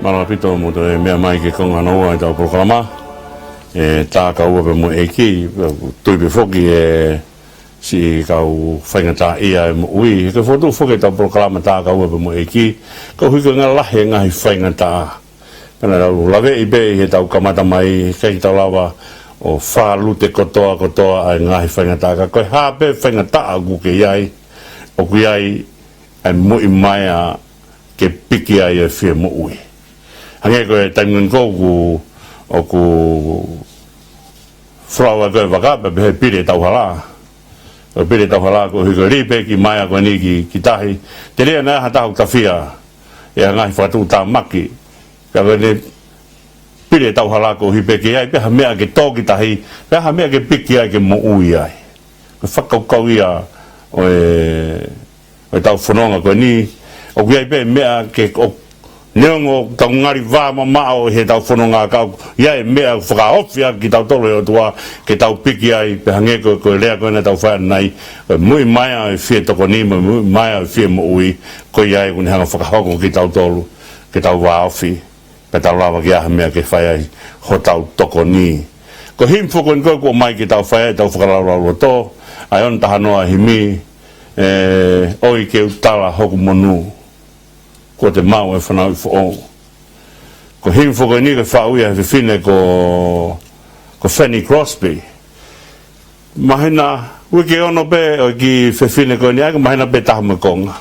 Mālō ʻaupito hoʻomou toe meʻa mai ki he konga hono ua ʻetau polokalama, ʻa e Tā Kaua pea mo e ʻEiki. Tui pē foki ʻe siʻi kau faingataʻaʻia e moʻui, he ʻoku fokotuʻu foki ʻetau polokalama Tā Kaua pea mo e ʻEiki, koeʻuhi ko e ngaahi lahi e ngaahi faingataʻa. Pea naʻa tau laveʻi pē ʻi heʻetau kamata mai, ʻikai ke tau lava ʻo fālute kotoa kotoa ʻa e ngaahi faingataʻa, ka ko e hā pē faingataʻa ʻoku ke ʻi ai, ʻoku ʻi ai ʻa e muiʻi maea ke piki ai e fie moʻui. Hangē ko e taimi ko eni ʻoku, ʻoku folau ai ko e vaka pea pehē pili e tauhala. Ko e pili e tauhala koeʻuhi ko e lī pē kiʻi maea ko eni ki, ki tahi. Telia naʻa ʻi ai ha taha ʻoku tafia ʻi ha ngaahi fakatuʻutāmaki, pea ko ʻene pili e tauhala koeʻuhi pē ke ʻi ai pē ha meʻa ke tō ki tahi, pe ha meʻa ke piki ai ke moʻui ai. Ko e fakakaukau ia ʻo e, ʻo ʻetau fononga ko eni, ʻoku ʻi ai pē meʻa ke, ʻo, neongo ʻetau ngali vā mamaʻo ʻi heʻetau fononga, ka ʻoku ʻi ai e meʻa ʻoku fakahaofi ʻaki kitautolu ʻe he ʻOtua ke tau piki ai, pea hangē ko, ko e lea ko ē naʻa tau fai ʻanenai, ko e muiʻi maea e fie tokoni, mo e muiʻi maea e fie moʻui, ko ia ʻoku ne hanga ʻo fakahoko kitautolu ke tau vāofi, pea tau lava ke ʻi ai ha meʻa ke fai ai hotau tokoni. Ko e himi foki ko eni ko ē ʻoku ʻomai ke tau fai ai ʻetau fakalaulauloto, ʻa e ono taha noa himi, ʻE ʻOi ke u tala hoku monū, kuo te maʻu e fanauʻi foʻou. Ko e himi foki ko eni ko e faʻu ia ʻe he fefine ko, ko Fanny Crosby. Māhina, uike ono pē ʻo e kiʻi fefine ko eni, ʻa ia ko e māhina pē taha mo e konga.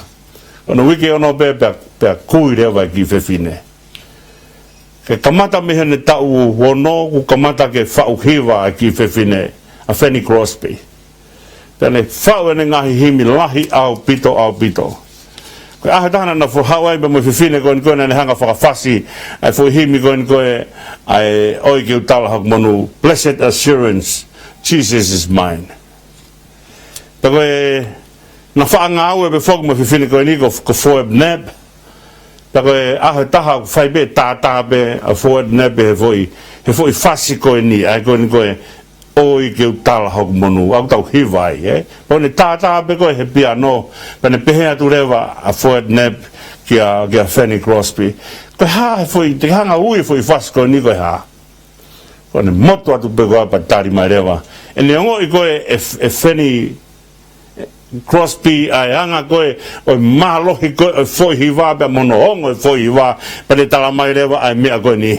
Ko hono uike ono pē pea, pea kui leva e kiʻi fefine. Ke kamata mei heʻene taʻu ono, kuo kamata ke faʻu hiva e kiʻi fefine, ʻa Fanny Crosby. Pea ne faʻu ʻene ngaahi himi lahi ʻaupito, ʻaupito. Ko e ʻaho ʻe taha naʻa na fo-, haʻu ai pea mo e fefine ko eni ko ē naʻa ne hanga ʻo fakafasi ʻa e foʻi himi ko eni ko ē, ʻa e ʻOi ke u tala hoku monū, Blessed Assurance, Jesus is mine. Pea ko e, naʻa na faʻa ngāue pē foki mo e fefine ko eni ko, ko Foebneb. Pea ko e ʻaho ʻe taha ʻoku fai pē tātā pē ʻa Foebneb he foʻi, he foʻi fasi ko eni, ʻa ia ko eni ko e ʻOi ke u tala hoku monū, ʻoku tau hiva ai, ē? Pea ne tātā pē ko ē he piano, pea ne pehē atu leva ʻa Foebneb kia, kia Fanny Crosby, ko e hā e foʻi, te ke hanga ʻo ui e foʻi fasi ko eni ko e hā? Ko ʻene motu atu pē ko ē pea tali mai leva. ʻEne ongoʻi ko ē ʻe, ʻe Fanny Crosby ʻa e anga ko ē ʻo e mālohi ko ē ʻo e foʻi hiva pea mo hono ongo e foʻi hiva, pea ne tala mai leva ʻa e meʻa ko eni.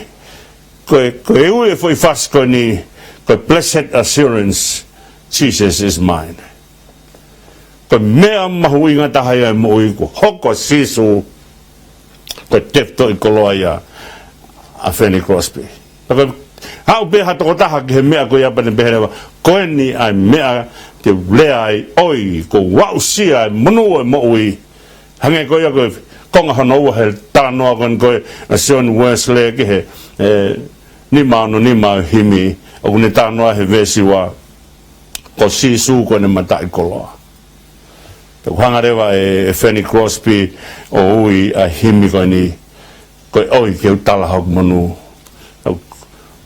Ko e, ko e ui e foʻi fasi ko eni, ko e Blessed Assurance, Jesus is mine. Ko e meʻa mahuʻinga taha ia ʻi he moʻui, kuo hoko ʻa Sīsū ko e tefitoʻi koloa ia ʻa Fanny Crosby. Pea ko e haʻu pē ha tokotaha ki he meʻa ko ia pea ne pehē leva, ko eni ʻa e meʻa te u lea ai, ʻoi, kuo u aʻusia e monū ʻo e moʻui. Hangē ko ia ko e konga hono ua he talanoa ko eni ko ē ʻa Sione Uēsilī ki he, ē, nima ono nima ʻo e himi, ʻoku ne talanoa he veesi ua, ko Sīsū ko ʻene mataʻikoloa. Pea ʻoku hanga leva ʻe, ʻe Fanny Crosby ʻo ui ʻa e himi ko eni, ko e ʻOi ke u tala hoku monū.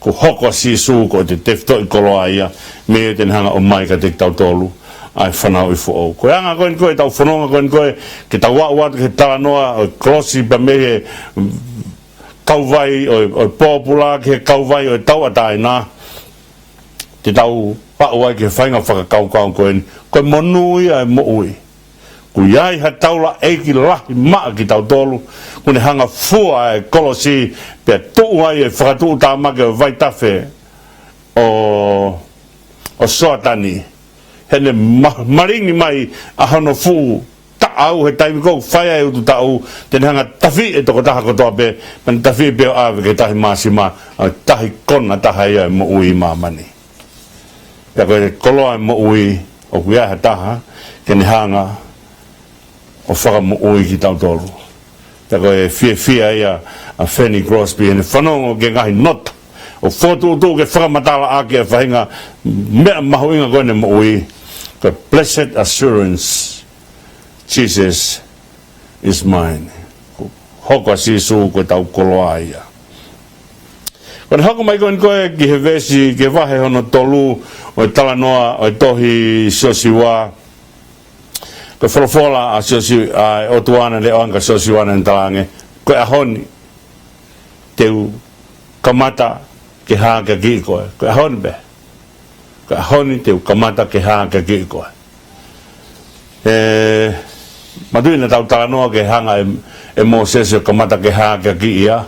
Kuo hoko ʻa Sīsū ko e tefitoʻi koloa ia, mei ai te ne hanga ʻo ʻomai kiate kitautolu ʻa e fanauʻi foʻou. Ko e anga ko eni ko ē ʻetau fononga ko eni ko ē, ke tau aʻu atu ki he talanoa ʻo e kolosi pea mei he kauvai ʻo e, ʻo e pōpula ki he kauvai ʻo e tauʻatāina. Te tau aʻu ai ki he faʻahinga fakakaukau ko eni, ko e monū ia e moʻui. Kuo ʻi ai ha taulaʻeiki lahi maʻa kitautolu, kuo ne hanga ʻo fua e kolosi, pea tuʻu ai e fakatuʻutāmaki ʻo e vaitafe ʻo, ʻo Soatani. Heʻene ma-, malingi mai ʻa hono fuʻu taʻau he taimi ko ē ʻoku fai ai e utu taʻu, te ne hanga ʻo tafiʻi e tokotaha kotoa pē, pea ne tafiʻi pē ʻo ʻave ki he tahi māsima, ʻa e tahi konataha ia e moʻui ʻi māmani. Pea ko e koloa e moʻui, ʻoku ʻi ai ha taha ke ne hanga ʻo fakamoʻui kitautolu. Pea ko e fiefia ia ʻa Fanny Crosby, heʻene fanongo ki he ngaahi nota ʻoku fokotuʻutuʻu ke fakamatalaʻaki e faʻahinga meʻa mahuʻinga ko eni e moʻui, ko e Blessed Assurance, Jesus is mine. Kuo hoko ʻa Sīsū ko ʻetau koloa ia. Ko ʻene hoko mai ko eni ko ē ki he veesi, ki he vahe hono tolu ʻo e talanoa ʻo e tohi Siosiua. Ko e folofola ʻa Siosi-, ʻa e ʻOtua naʻe leʻo ange kia Siosiua naʻa ne talaange, ko e ʻaho ni, te u kamata ke hākeakiʻi koe. Ko e ʻaho ni pē. Ko e ʻaho ni te u kamata ke hākeakiʻi koe. ʻE, mātuʻaki naʻa tau talanoa ke hanga ʻe, ʻe Mōsese ʻo kamata ke hākeakiʻi ia.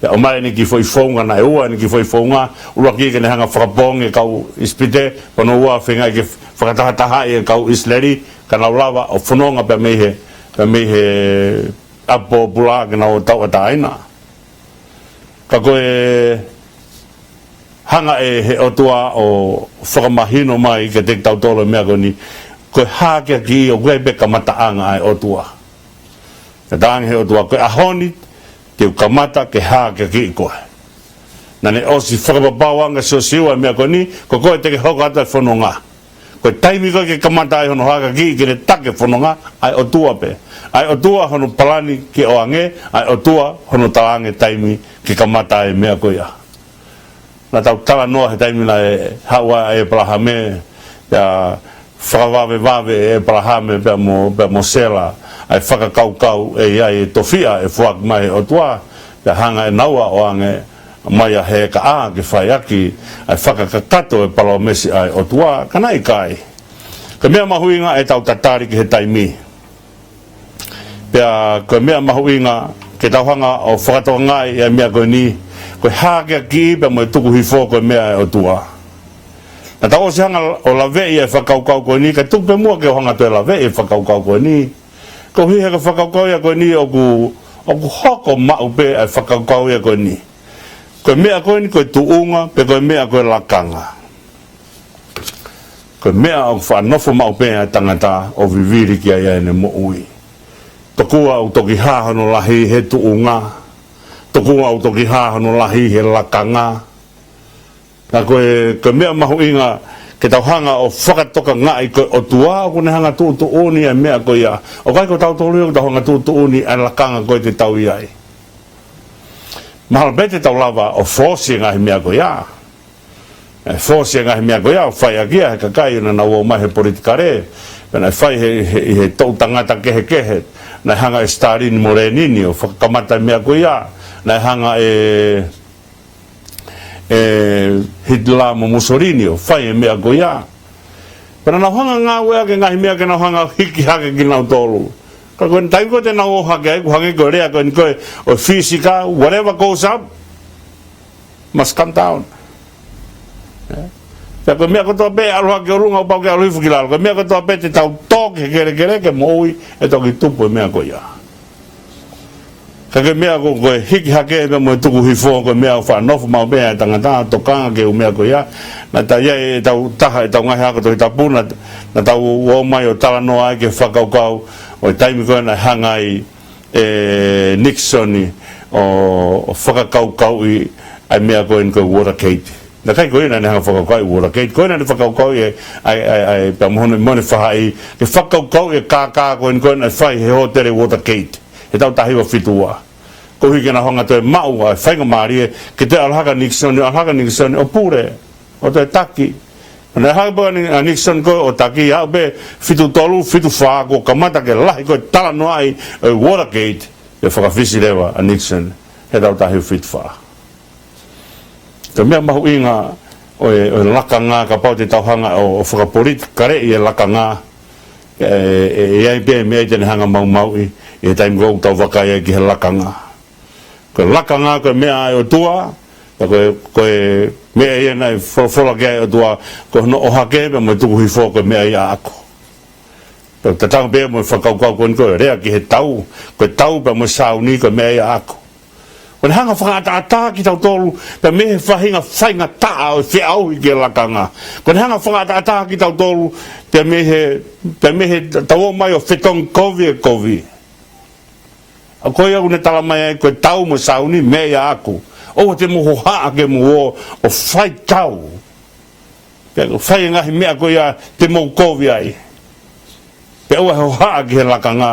Pea ʻomai ʻene kiʻi foʻi founga, naʻe ua ʻene kiʻi foʻi founga, ʻuluaki ke ne hanga ʻo fakapoongi e kau ʻIsipite, pea hono ua feingaʻi ke fakatahatahaʻi e kau ʻIsileli, ka nau lava ʻo fononga pē mei he, pē mei he ʻapi pōpula ke nau tauʻatāina. Ka ko e hanga ʻe he ʻOtua ʻo fakamahino mai kiate kitautolu e meʻa ko eni, ko e hākeakiʻi ʻoku ʻi ai pē kamataʻanga ʻa e ʻOtua. Naʻe talaange he ʻOtua, ko e ʻaho ni te u kamata ke hākeakiʻi koe. Naʻa ne ʻosi fakapapauʻi ange ʻe Siosiua e meʻa ko eni, ko koe te ke hoko atu e fononga. Ko e taimi ko ē ke kamata ai hono hākeakiʻi ke ne taki e fononga, ʻa e ʻOtua pē. ʻA e ʻOtua hono palani ke ʻoange, ʻa e ʻOtua hono talaange taimi ke kamata ai e meʻa ko ia. Naʻa tau talanoa he taimi naʻe haʻu ai ʻa ʻĒpalahame, pea fakavavevave ʻe ʻĒpalahame pea mo, pea mo Sela, ʻa e fakakaukau ʻe ʻi ai e tofiʻa ʻe foaki mai ʻe he ʻOtua, pea hanga ʻe naua ʻo ʻoange mai ʻa Hēkaʻa ke fai ʻaki ʻa e fakakakato e palōmesi ʻa e ʻOtua, ka naʻe ʻikai. Ko e meʻa mahuʻinga ʻetau tatali ki he taimi. Pea ko e meʻa mahuʻinga ke tau hanga ʻo fakatokangaʻi e meʻa ko eni, ko e hākeakiʻi pea mo e tuku hifo ko e meʻa ʻa e ʻOtua. Naʻa tau ʻosi hanga ʻo laveʻi e fakakaukau ko eni, kae tuku pē muʻa ke u hanga ʻo toe laveʻi e fakakaukau ko eni. Koeʻuhi he ko e fakakaukau ia ko eni ʻoku, ʻoku hoko maʻu pē ʻa e fakakaukau ia ko eni. Ko e meʻa ko eni ko e tuʻunga, pe ko e meʻa ko e lakanga. Ko e meʻa ʻoku faʻa nofo maʻu pē ʻa e tangata ʻo vivili ki ai ʻene moʻui. Tokua ʻoku toki hā hono lahi he tuʻunga. Tokua ʻoku toki hā hono lahi he lakanga. Ka ko e, ko e meʻa mahuʻinga ke tau hanga ʻo fakatokangaʻi ko e ʻOtua ʻoku ne hanga ʻo tuʻutuʻuni e meʻa ko ia. ʻOku ʻikai ko tautolu ia ʻoku tau hanga ʻo tuʻutuʻuni e lakanga ko ē te tau ʻi ai. Mahalo pē te tau lava ʻo fōsi e ngaahi meʻa ko ia. ʻE fōsi e ngaahi meʻa ko ia ʻo fai ʻaki ia he kakai naʻa nau ō mai he politikale. Pea naʻe fai he, he, he toʻu tangata kehekehe. Naʻe hanga ʻe Stalini mo Lēnini ʻo fakakamata e meʻa ko ia. Naʻe hanga ʻe, ʻe Hitler mo Mussolini ʻo fai e meʻa ko ia. Pea naʻa nau hanga ʻo ngāueʻaki e ngaahi meʻa ke nau hanga ʻo hiki hake kinautolu. Ka ko e taimi ko ē te nau ō hake ai, ʻoku hangē ko e lea ko eni ko ē ʻo e fīsika, whatever goes up must come down. ʻE? Pea ko e meʻa kotoa pē ʻalu hake ki ʻolunga, ʻoku pau ke ʻalu hifo ki lalo. Ko e meʻa kotoa pē te tau tō ki he kelekele ke moʻui, ʻe toki tupu e meʻa ko ia. Ka ko e meʻa ko, ko e hiki hake pea mo e tuku hifo, ko e meʻa ʻoku faʻa nofo maʻu pē ʻa e tangata ʻo tokanga ki he ʻū meʻa ko ia. Naʻa tau ʻi ai ʻetau taha, ʻetau ngaahi ako Tohi Tapu, naʻa, naʻa tau ō mai ʻo talanoa ai ki he fakakaukau ʻo e taimi ko ē naʻe hanga ai ʻe Nixon ʻo, ʻo fakakaukauʻi ʻa e meʻa ko eni ko e Watergate. Naʻe ʻikai ko ia naʻa ne hanga ʻo fakakaukauʻi e Watergate. Ko ia naʻa ne fakakaukauʻi e, ʻa e, ʻa e, ʻa e, pea mo hono, mo hono faʻahi, ke fakakaukauʻi e kākā ko eni ko ē naʻe fai he hōtele Watergate he taʻu taha hiva fitu ua. Koeʻuhi ke nau hanga ʻo toe maʻu ʻa e faingamālie ke toe ʻalu hake ʻa Nixon, ʻalu hake ʻa Nixon ʻo pule, ʻo toe taki. Naʻe hake pē ʻa Ni-, ʻa Nixon ko ē ʻo taki, aʻu pē fitu tolu, fitu fā, kuo kamata ke lahi ko ē e talanoaʻi ʻo e Watergate, pea fakafisi leva ʻa Nixon he taʻu taha hiva fitu fā. Ko e meʻa mahuʻinga ʻo e, ʻo e lakanga, kapau te tau hanga ʻo, ʻo fakapolitikaleʻi e lakanga, ʻe, ʻe, ʻe ʻi ai pē meʻa te ne hanga ʻo maumauʻi ʻi he taimi ko ē ʻoku tau vakai ai ki he lakanga. Ko e lakanga ko e meʻa ʻa e ʻOtua, pea ko e, ko e meʻa ia naʻe folofola ki ai e ʻOtua, ko hono ʻohake pea mo e tuku hifo ko e meʻa ia ʻaʻaku. Pea tatau pē mo e fakakaukau ko eni ko e lea ki he tau, ko e tau pea mo e sāuni ko e meʻa ia ʻaʻaku. Ko ʻene hanga ʻo fakaʻataʻatā kitautolu pea mei he faʻahinga faingataʻa ʻo e feʻauhi ki he lakanga. Ko ʻene hanga ʻo fakaʻataʻatā kitautolu pea mei he, pea mei he tau ō mai ʻo fetongi kovi e kovi. ʻA ko ia ʻoku ne tala mai ai ko e tau mo e sāuni meʻa ia ʻaʻaku. ʻOua te mou hohaʻa ke mou ō ʻo fai tau. Pea ʻoku fai e ngaahi meʻa ko ia te mou kovi ai. Pea ʻoua ʻe hohaʻa ki he lakanga.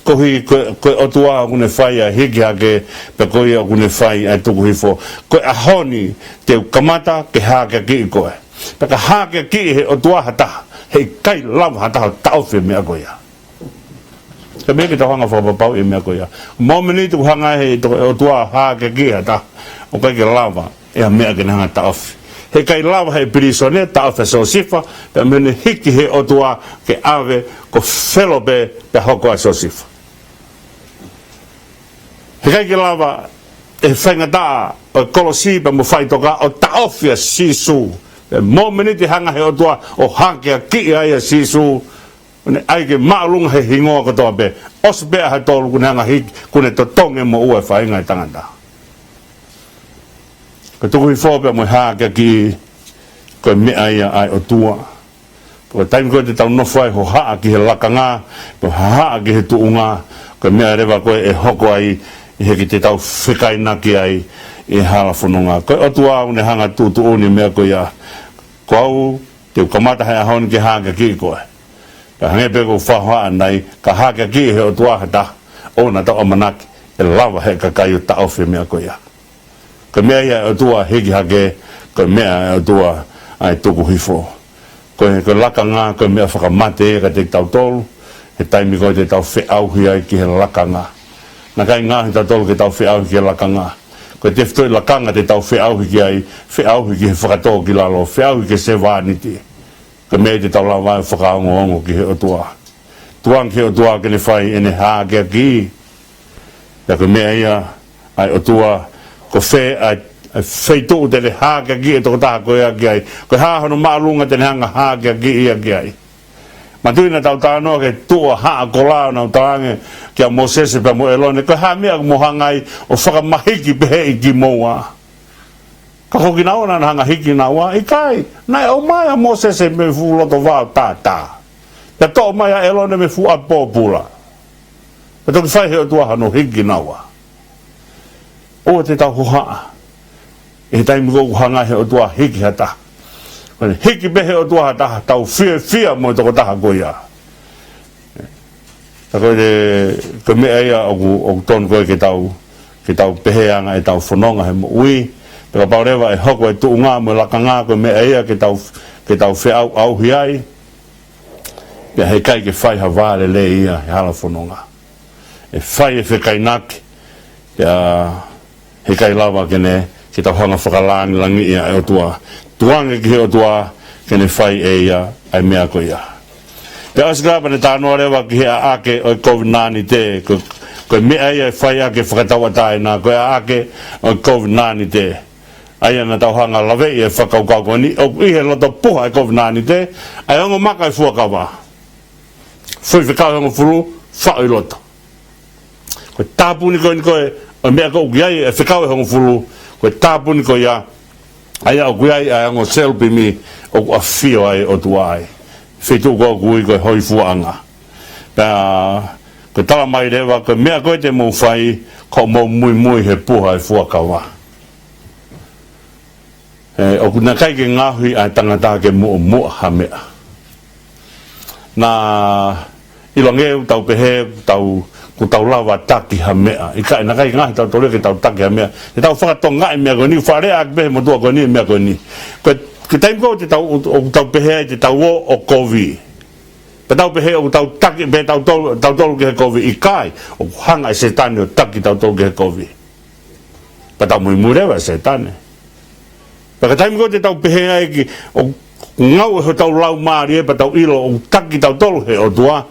Koeʻuhi ko, ko e ʻOtua ʻoku ne fai ʻa e hiki hake, pea ko ia ʻoku ne fai ʻa e tuku hifo. Ko e ʻaho ni te u kamata ke hākeakiʻi koe. Pea ka hākeakiʻi ʻe he ʻOtua ha taha, heʻikai lava ha taha ʻo taʻofi e meʻa ko ia. Ka meʻa ke tau hanga fakapapauʻi e meʻa ko ia. Mōmeniti ʻoku hanga he to-, ʻOtua ʻo hākeakiʻi ha taha, ʻoku ʻikai ke lava ʻe ha meʻa ke ne hanga taʻofi. He ʻikai lava he pilīsone taʻofi ʻa Siosifa, pea mei heʻene hiki he ʻOtua ke ʻave, ko felo pē, pea hoko ʻa Siosifa. He ʻikai ke lava ʻe he faingataʻa ʻo e kolosi pea mo e faʻitoka ʻo taʻofi ʻa Sīsū. Pea mōmeniti hanga he ʻOtua ʻo hākeakiʻi ai ʻa Sīsū, ʻo ne ʻai ke māʻolunga he hingoa kotoa pē. ʻOsi pē ʻaho ʻe tolu kuo ne hanga hiki, kuo ne totongi e moʻua ʻo e faʻahinga ʻo e tangata. Ko e tuku hifo pea mo e hākeakiʻi, ko e meʻa ia ʻa e ʻOtua. Ko e taimi ko ē te tau nofo ai hohaʻa ki he lakanga, ko e hohaʻa ki he tuʻunga, ko e meʻa leva ko ē ʻe hoko ai, ʻi he ʻikai te tau fekainaki ai ʻi he hala fononga. Ko e ʻOtua ʻoku ne hanga tuʻutuʻuni e meʻa ko ia. Ko au, te u kamata he ʻaho ni ke hākeakiʻi koe. Ka hangē pē ko e faʻahinga ʻanenai, ka hākeakiʻi he ʻOtua ha taha, ʻoua naʻa tau ʻamanaki ʻe lava he kakai ʻo taʻofi e meʻa ko ia. Ko e meʻa ia ʻa e ʻOtua hiki hake, ko e meʻa ʻa e ʻOtua ʻa e tuku hifo. Ko e, ko e lakanga, ko e meʻa fakamate ia kiate kitautolu, he taimi ko ē te tau feʻauhi ai ki he lakanga. Naʻe ʻikai ngaohi kitautolu ke tau feʻauhi ki he lakanga. Ko e tefitoʻi lakanga te tau feʻauhi ki ai, feʻauhi ki he fakatōkilalo, feʻauhi ki he sevāniti. Ko e meʻa ia te tau lava ai ʻo fakaongoongo ki he ʻOtua. Tukuange ki he ʻOtua ke ne fai ʻene hākeakiʻi. Pea ko e meʻa ia ʻa e ʻOtua, ko fē ʻa e, ʻa e feituʻu te ne hākeakiʻi e tokotaha ko ia ki ai. Ko e hā hono māʻolunga te ne hanga hākeakiʻi ia ki ai. Manatuʻi naʻa tau talanoa ki he tuʻu ʻa Haʻa Kola ʻo nau talaange kia Mōsese pea mo ʻĒlone, ko e hā e meʻa ʻoku mou hanga ai ʻo fakamahiki peheʻi kimoua. Ka ko kinaua naʻa na hanga hiki kinaua, ʻikai, naʻe ʻomai ʻa Mōsese mei he fuʻu loto vao tātā. Pea toʻo mai ʻa ʻĒlone mei he fuʻu ʻapi pōpula. Pea toki fai he ʻOtua hano hiki kinaua. ʻOua te tau hohaʻa. ʻI he taimi ko ē ʻoku hanga he ʻOtua hiki ha taha. Ko ʻene hiki pē he ʻOtua ha taha, tau fiefia mo e tokotaha ko ia. Ka ko e, ko e meʻa ia ʻoku, ʻoku tonu ko ē ke tau, ke tau pehē anga ʻetau fononga he moʻui. Pea kapau leva ʻe hoko e tuʻunga mo e lakanga ko e meʻa ia ke tau, ke tau feʻauʻauhi ai. Pea heʻikai ke fai ha vā lelei ia he hala fononga. ʻE fai e fekainaki, pea heʻikai lava ke ne, ke tau hanga fakalāngilangiʻi ʻa e ʻOtua. Tukuange ki he ʻOtua ke ne fai ʻe ia ʻa e meʻa ko ia. Pea ʻosi ko ia pea ne talanoa leva ki he ʻaʻake ʻo e kovinānite, ko, ko e meʻa ia ʻe fai ʻaki e fakatauʻatāina, ko e ʻaʻake ʻo e kovinānite. ʻA ia naʻa tau hanga laveʻi e fakakaukau ko eni, ʻoku ʻi he loto puha e kovinānite, ʻa e ongo maka ʻo e fuakava. Foʻi fekau ʻe hongofulu, faʻu ʻi loto. Ko e tāpuni ko eni ko ē, ʻo e meʻa ko ē ʻoku ʻi ai e fekau ʻe hongofulu, ko e tāpuni ko ia, ʻa ia ʻoku ʻi ai ʻa e ongo selupimi ʻoku ʻafio ai e ʻOtua ai. Feituʻu ko ē ʻoku ui ko e hōifuaʻanga. Pea, ko e tala mai leva, ko e meʻa ko ē te mou fai, ko hoʻomou muimui he puha ʻo e fuakava. ʻE, ʻoku ʻikai ke ngaohi ʻa e tangata ke muʻomuʻa ha meʻa. Naʻa ʻiloange ʻoku tau pehē, tau, ʻoku tau lava taki ha meʻa. ʻIkai, naʻe ʻikai ngaohi kitautolu ia ke tau taki ha meʻa. Te tau fakatongaʻi e meʻa ko eni, fakalea ʻaki pē he motuʻa ko eni e meʻa ko eni. Ko e, ko e taimi ko ē te tau, ʻoku tau pehē ai te tau ō ʻo kovi. Pea tau pehē ʻoku tau taki, pē tautolu, tautolu ki he kovi, ʻikai, ʻoku hanga ʻe Sētane ʻo taki tautolu ki he kovi. Pea tau muimui leva ʻa Sētane. Pea ko e taimi ko ē te tau pehē ai ke, ʻoku ngāue hotau laumālie, pea tau ʻilo ʻoku taki tautolu he ʻOtua,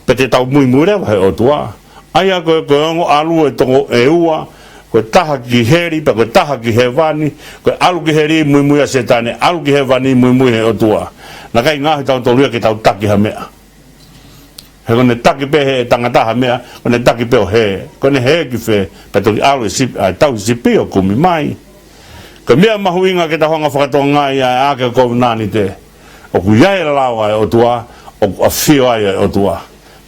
pea te tau muimui leva he ʻOtua. ʻA ia ko e, ko e ongo ʻalu ʻe toko ʻe ua, ko e taha ki heli, pea ko e taha ki hēvani, ko e ʻalu ki heli muimui ʻa Sētane, ʻalu ki hēvani muimui he ʻOtua. Naʻe ʻikai ngaohi tautolu ia ke tau taki ha meʻa. He ko ʻene taki pē he tangata ha meʻa, ko ʻene taki pē ʻo hē, ko ʻene hē ki fē, pea toki ʻalu e sipi, ʻa e tauhi sipi ʻo kumi mai. Ko e meʻa mahuʻinga ke tau hanga fakatongaʻi ʻa e ʻaʻake ʻo e kovinānite. ʻOku ʻi ai e lao ʻa e ʻOtua, ʻoku ʻafio ai e ʻOtua.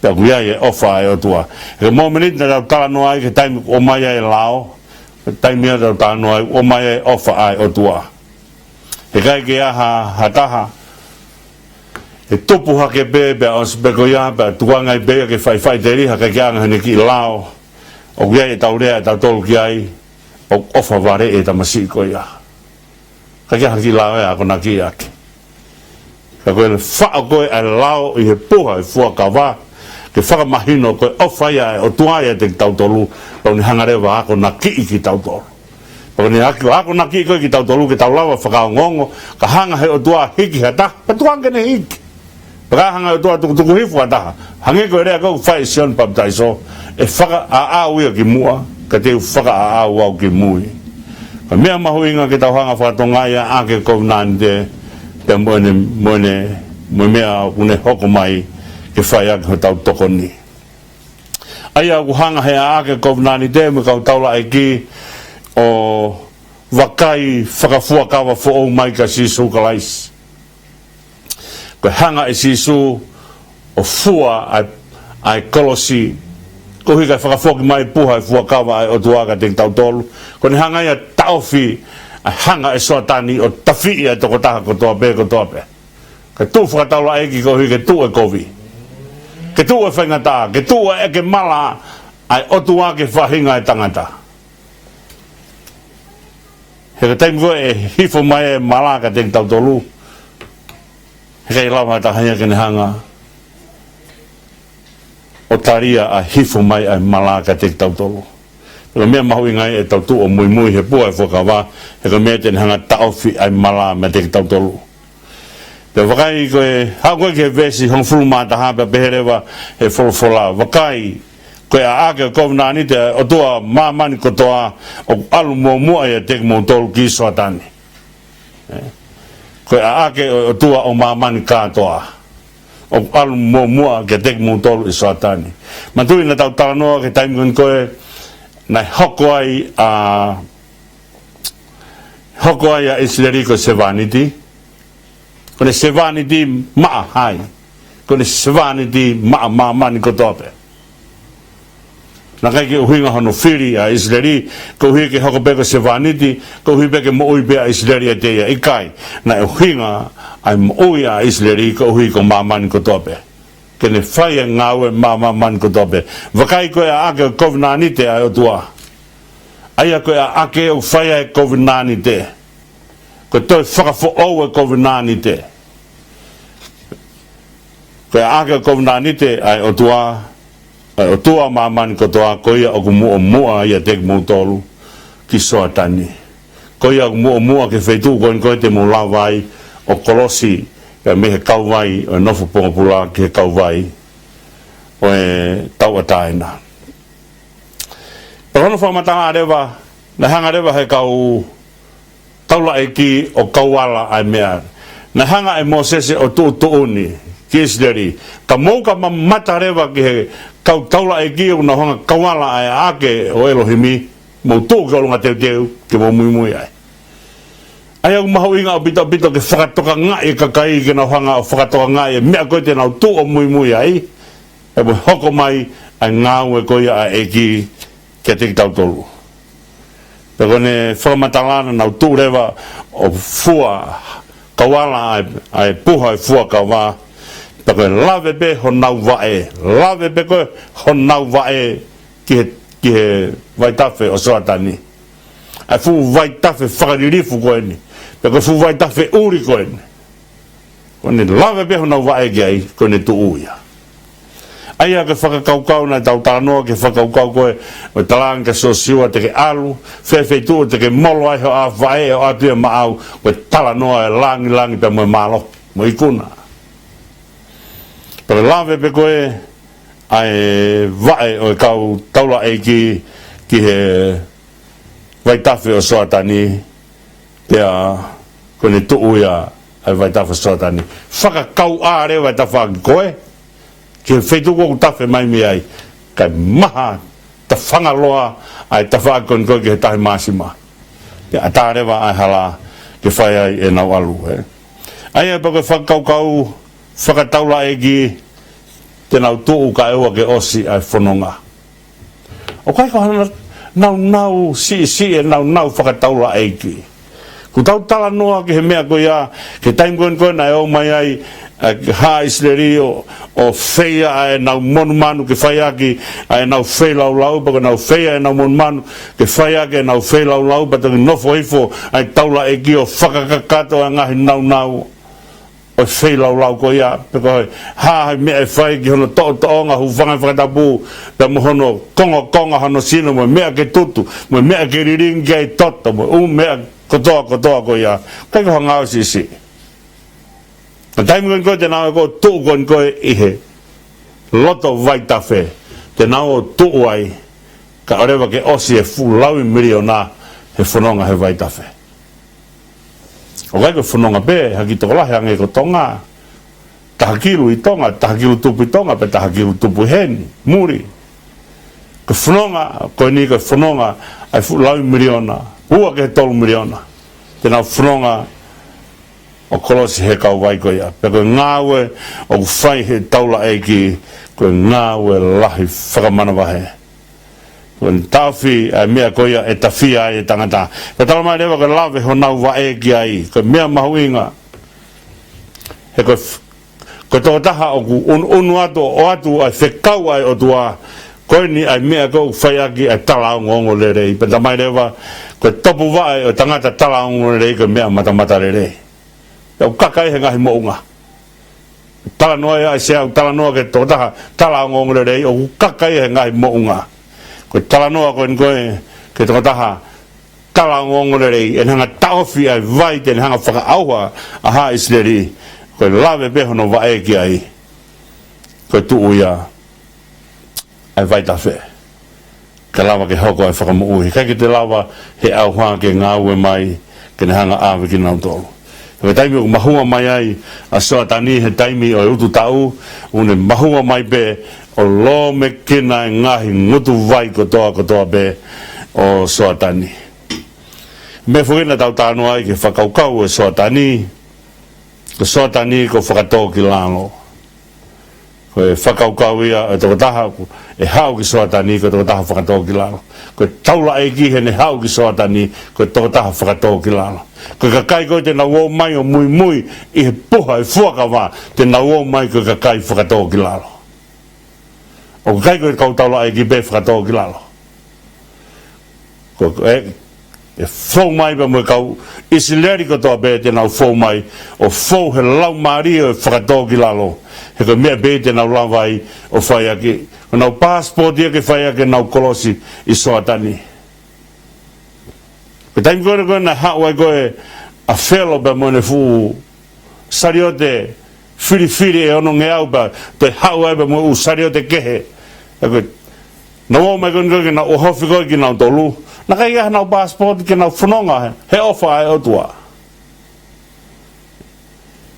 Pea ʻoku ʻi ai e ʻofa ʻa e ʻOtua. He ko e mōmeniti naʻa tau talanoa ai ki he taimi ʻoku ʻomai ai e lao, ko e taimi ia naʻa tau talanoa ai ʻoku ʻomai ai e ʻofa ʻa e ʻOtua. Heʻikai ke ʻi ai ha, ha taha, ʻe tupu hake pē, pea ʻosi pē ko ia, pea tukuange ai pē ia ke faʻifaʻiteliha, ʻikai ke ʻi ai hano kiʻi lao. ʻOku ʻi ai ʻetau lea ʻe tautolu ki ai, ʻoku ʻofa vale e tamasiʻi ko ia. ʻIkai ke ʻi ai hano kiʻi lao ʻe akonaki ʻaki. Ka ko e faʻo ko ē ʻa e lao ʻi he puha ʻo e fuakava, ke fakamahino ko e ʻofa ia ʻa e ʻOtua ʻiate kitautolu, pea ʻoku ne hanga leva ʻo akonakiʻi kitautolu. Pea ʻoku ne ako, akonakiʻi ko ē kitautolu ke tau lava ʻo fakaongoongo, ka hanga he ʻOtua ʻo hiki ha taha, pea tuku ange ke ne hiki. Pea ka hanga he ʻOtua ʻo tukutuku hifo ha taha, hangē ko e lea ko ē ʻoku fai ʻe Sione Papitaiso, ʻe fakaʻaʻau ia ki muʻa, ka te u fakaʻaʻau au ki mui. Ko e meʻa mahuʻinga ke tau hanga ʻo fakatokangaʻi ʻa e ʻaʻake kovinānite, pea mo ʻene, mo ʻene, mo e meʻa ʻoku ne hoko mai ke fai ʻaki hotau tokoni. ʻA ia ʻoku hanga he ʻaʻake kovinānite mo e kau taulaʻeiki ʻo vakai fakafuakava foʻou mai kia Sīsū Kalaisi. Ko e hanga ʻe Sīsū ʻo fua ʻa e, ʻa e kolosi, koeʻuhi kae fakafoki mai e puha ʻo e fuakava ʻa e ʻOtua kiate kitautolu. Ko ʻene hanga ia ʻo taʻofi ʻa e hanga ʻe Soatani ʻo tafiʻi ʻa e tokotaha kotoa pē, kotoa pē. Ke tuʻu fakataulaʻeiki koeʻuhi ke tuʻu e kovi, ke tuʻu e faingataʻa, ke tuʻu e ʻeke mala ʻa e ʻOtua ki he faʻahinga ʻo e tangata. He ko e taimi ko ē ʻe hifo mai e mala kiate kitautolu, heʻikai lava ha taha ia ke ne hanga ʻo talia ʻa e hifo mai ʻa e mala kiate kitautolu. Ko e meʻa mahuʻinga ia ʻetau tuʻu ʻo muimui he puha ʻo e fuakava, he ko e meʻa te ne hanga ʻo taʻofi ʻa e mala meiate kitautolu. Pea vakai ko e, haʻu ko ē ki he veesi hongofulu mā taha, pea pehē leva ʻe he folofola: Vakai, ko e ʻaʻake ʻo e kovinānite ʻa e ʻOtua ʻo māmani kotoa, ʻoku ʻalu muʻomuʻa ʻiate kimoutolu ki Soatani. ʻE, ko e ʻaʻake ʻo e ʻOtua ʻo māmani kātoa, ʻoku ʻalu muʻomuʻa kiate kimoutolu ʻe Soatani. Manatuʻi naʻa tau talanoa ki he taimi ko ē naʻe hoko ai ʻa, hoko ai ʻa ʻIsileli ko e sevāniti. Ko ʻene sevāniti maʻa hai? Ko ʻene sevāniti maʻa māmani kotoa pē. Naʻe ʻikai ke ʻuhinga hono fili ʻa ʻIsileli koeʻuhi ke hoko pē ko e sevāniti, koeʻuhi pē ke moʻui pē ʻa ʻIsileli ʻiate ia. ʻIkai, naʻe ʻuhinga ʻa e moʻui ʻa ʻIsileli koeʻuhi ko māmani kotoa pē, ke ne fai e ngāue maʻa māmani kotoa pē. Vakai, ko e ʻaʻake ʻo e kovinānite ʻa e ʻOtua. ʻA ia ko e ʻaʻake ʻoku fai ai e kovinānite, ko e toe fakafoʻou e kovinānite. Ko e ʻaʻake ʻo e kovinānite ʻa e ʻOtua, ʻa e ʻOtua ʻo māmani kotoa, ko ia ʻoku muʻomuʻa ʻiate kimoutolu ki Soatani. Ko ia ʻoku muʻomuʻa ki he feituʻu ko eni ko ē te mou lava ai ʻo kolosi, pea mei he kauvai ʻo e nofo pōpula ki he kauvai ʻo e tauʻatāina. Pea ko hono fakamatala leva, naʻe hanga leva he kau taulaʻeiki ʻo kauala ʻa e meʻa. Naʻe hanga ʻe Mōsese ʻo tuʻutuʻuni ki ʻIsileli: Ka mou ka mamata leva ki he kau taulaʻeiki ʻoku nau hanga ʻo kauala ʻa e ʻaʻake ʻo ʻElohimi, mou tuʻu ki ʻolunga teuteu ke mou muimui ai. ʻA ia ʻoku mahuʻinga ʻaupito, ʻaupito ke fakatokangaʻi e kakai, ke nau hanga ʻo fakatokangaʻi e meʻa ko ē te nau tuʻu ʻo muimui ai, ʻe mo hoko mai ʻa e ngāue ko ia ʻa e ʻEiki kiate kitautolu. Pea ko ʻene fakamatala naʻa nau tuʻu leva ʻo fua, kauala ʻa e, ʻa e puha ʻo e fuakava, pea ko e lave pē honau vaʻe, lave pē ko ē honau vaʻe ki he, ki he vaitafe ʻo Soatani. ʻA e fuʻu vaitafe fakalilifu ko eni, pea ko e fuʻu vaitafe ʻuli ko eni. Ko ʻene lave pē honau vaʻe ki ai, ko ʻene tuʻu ia. ʻA ia ko e fakakaukau naʻa tau talanoa ki he fakakaukau ko ē ʻo e talaange kia Siosiua te ke ʻalu, fē feituʻu te ke molo ai hoʻo vaʻe ʻo ʻatu ia maʻau, ko e talanoa e langilangi pea mo e mālohi mo e ikuna. Pea lave pē ko ē ʻa e vaʻe ʻo e kau taulaʻeiki ki he vaitafe ʻo Soatani, pea ko ʻene tuʻu ia ʻa e vaitafe ʻo Soatani. Fakakauʻā leva e tafaʻaki ko ē ki he feituʻu ʻoku tafe mai mei ai, kae maha tafanga loa ʻa e tafaʻaki ko eni ko ē ki he Tahi Māsima. Pea ʻatā leva ʻa e hala ke fai ai ʻenau ʻalu, ē. ʻA ia pea ko e fakakaukau fakataulaʻeiki, te nau tuʻu kae ʻoua ke ʻosi ʻa e fononga. ʻOku ʻikai ko ha naunau siʻisiʻi e naunau fakataulaʻeiki. Kuo tau talanoa ki he meʻa ko ia, ki he taimi ko eni ko ē naʻe ō mai ai ʻa e haʻa ʻIsileli ʻo, ʻo feia ʻa ʻenau monumanu ke fai ʻaki ʻa ʻenau feilaulau, pea ko ʻenau feia ʻenau monumanu ke fai ʻaki ʻenau feilaulau, pea toki nofo hifo ʻa e taulaʻeiki ʻo fakakakato ʻa e ngaahi naunau. ʻo e feilaulau ko ia, pe ko e hā ha meʻa ʻe fai ki hono toʻotoʻonga, hūfanga he fakatapu, pea mo hono kongokonga hono sino, mo e meʻa ke tutu, mo e meʻa ke lilingi ki ai e toto, mo e ʻū meʻa kotoa kotoa ko ia. ʻIkai ko ha ngāue siʻisiʻi. Ka taimi ko eni ko ē te nau ō ʻo tuʻu ko eni ko ē ʻi he loto vaitafe, te nau ō ʻo tuʻu ai, kae ʻoua leva ke ʻosi e fuʻu laui miliona he fononga he vaitafe. ʻOku ʻikai ko e fononga pē ha kiʻi tokolahi ange ko Tonga, taha kilu ʻi Tonga, taha kilu tupu ʻi Tonga, pe taha kilu tupu heni muli. Ko e fononga ko eni ko e fononga ʻa e fuʻu laui miliona, ua ki he tolu miliona, te nau fononga ʻo kolosi he kauvai ko ia. Pea ko e ngāue ʻoku fai he taulaʻeiki, ko e ngāue lahi fakamanavahē. Ko e taʻofi ʻa e meʻa ko ia ʻe tafia ai e tangata. Pea talamai leva ko e lave honau vaʻe ki ai, ko e meʻa mahuʻinga. He ko e f-, ko e tokotaha ʻoku ʻunuʻunu atu, ʻoatu ʻa e fekau ʻa e ʻOtua, ko eni ʻa e meʻa ko ē ʻoku fai ʻaki ʻa e talaongoongo lelei. Pea talamai leva, ko e topuvaʻe ʻo e tangata talaongoongo lelei, ko e meʻa matamatalelei. Pea ʻoku kaka ia he ngaahi moʻunga. Talanoa ia ʻa ʻAisea, ʻoku talanoa ki he tokotaha talaongoongo lelei, ʻoku kaka ia he ngaahi moʻunga. Ko e talanoa ko eni ko ē ki he tokotaha talaongoongo lelei, ʻene hanga ʻo taʻofi ʻa e vai te ne hanga ʻo fakaʻauha ʻa haʻa ʻIsileli, ko e lave pē hono vaʻe ki ai, ko e tuʻu ia ʻa e vaitafe, ka lava ke hoko ʻa e fakamoʻui. ʻIkai ke te lava he ʻauha ke ngāue mai ke ne hanga ʻo ʻave kinautolu. He ko e taimi ʻoku mahua mai ai ʻa Soatani he taimi ʻo e utu taʻu, ʻoku ne mahua mai pē ʻo lōmekina e ngaahi ngutu vai kotoa kotoa pē ʻo Soatani. Meʻa foki naʻa tau talanoa ai ki he fakakaukau ʻo Soatani, ko Soatani ko e fakatōkilalo. Ko e fakakaukau ia ʻo e tokotaha ʻoku haʻu ki Soatani, ko e tokotaha fakatōkilalo. Ko e taulaʻeiki heʻene haʻu ki Soatani, ko e tokotaha fakatōkilalo. Ko e kakai ko ē te nau ō mai ʻo muimui ʻi he puha ʻo e fuakava, te nau ō mai ko e kakai fakatōkilalo. ʻOku ʻikai ko e kau taulaʻeiki pē fakatōkilalo. Ko, ko e, ʻe fou mai pea mo e kau ʻIsileli kotoa pē te nau fou mai, ʻo fou he laumālie ʻo e fakatōkilalo. He ko e meʻa pē te nau lava ai ʻo fai ʻaki, ko ʻenau passport ia ke fai ʻaki ʻenau kolosi ʻi Soatani. Ko e taimi ko ē ko ē naʻe haʻu ai ko ē ʻa Felo pea mo ʻene fuʻu saliote filifili ʻe onongeau pea toe haʻu ai pea mo e ʻū saliote kehe. Pea ko e, nau ō mai ko eni ko ē ke nau ʻohofi ko ē kinautolu. Naʻe ʻikai ke ʻi ai hanau passport ke nau fononga he, he ʻofa ʻa e ʻOtua.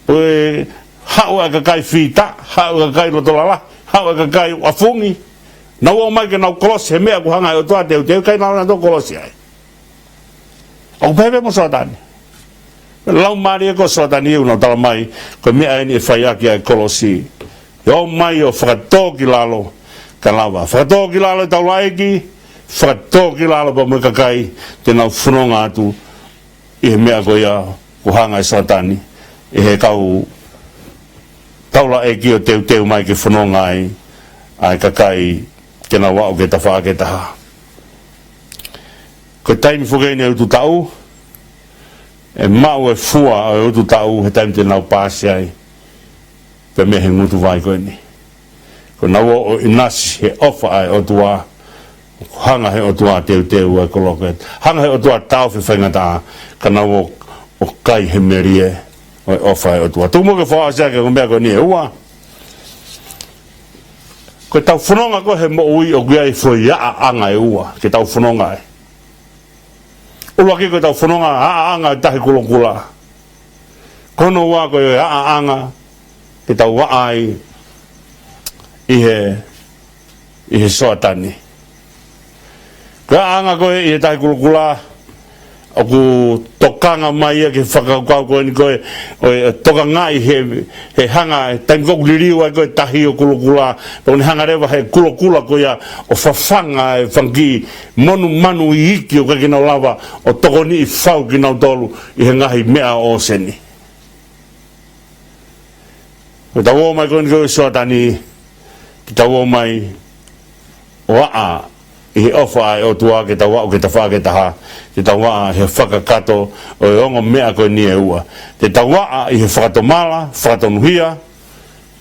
Ko e haʻu ʻa e kakai fita, haʻu ʻa e kakai loto lalahi, haʻu ʻa e kakai ʻafungi. Nau ō mai ke nau kolosi he meʻa ʻoku hanga ʻe he ʻOtua ʻo teuteu, ʻikai naʻa nau toe kolosi ai. ʻOku pehē pē mo Soatani. Laumālie ko Soatani ʻoku nau talamai, ko e meʻa eni ʻe fai ʻaki ʻa e kolosi. ʻE ō mai ʻo fakatōkilalo, ka lava fakatōkilalo e taulaʻeiki, fakatōkilalo pea mo e kakai te nau fononga atu ʻi he meʻa ko ia ʻoku hanga ʻe Soatani, ʻi he kau taulaʻeiki ʻo teuteu mai ke fononga ai ʻa e kakai ke nau aʻu ki he tafaʻaki ʻe taha. Ko e taimi foki eni ʻo e utu taʻu, ʻe maʻu e fua ʻo e utu taʻu he taimi te nau paasi ai pea mei he ngutu vai ko eni. Ko ʻenau ō ʻo ʻinasi he ʻofa ʻa e ʻOtua, hanga ʻe he ʻOtua ʻo teuteu ʻa e koloa ko ē. Hanga ʻe he ʻOtua ʻo taʻofi e faingataʻa, ka nau ō ʻo kai he melie ʻo e ʻofa ʻa e ʻOtua. Tuku muʻa ke fakaʻosi ʻaki e ongo meʻa ko eni ʻe ua. Ko ʻetau fononga ko ē he moʻui ʻoku ʻi ai e foʻi aʻaʻanga ʻe ua ke tau fononga ai. ʻUluaki ko ʻetau fononga he aʻaʻanga ʻo e Tahi Kulokula. Ko hono ua ko e aʻaʻanga ke tau aʻa ai ʻi he, ʻi he Soatani. Ko e aʻaʻanga ko ē ʻi he Tahi Kulokula, ʻoku tokanga mai ia ki he fakakaukau ko eni ko ē, ʻo e tokangaʻi he, he hanga, he taimi ko ē ʻoku liliu ai ko ē e Tahi ʻo Kulokula, pea ʻoku ne hanga leva ʻe he kulokula ko ia ʻo fafanga e fanga kiʻi monumanu iiki ʻoku ʻikai ke nau lava ʻo tokoniʻi fau kinautolu ʻi he ngaahi meʻa ʻo e ʻōseni. Ko ʻetau ō mai ko eni ko ē ʻi Soatani, ke tau ō mai ʻo aʻa ʻi he ʻofa ʻa e ʻOtua ke tau aʻu ki he tafaʻaki ʻe taha, ke tau aʻa ʻi he fakakakato ʻo e ongo meʻa ko eni ʻe ua. Te tau aʻa ʻi he fakatomala, fakatonuhia,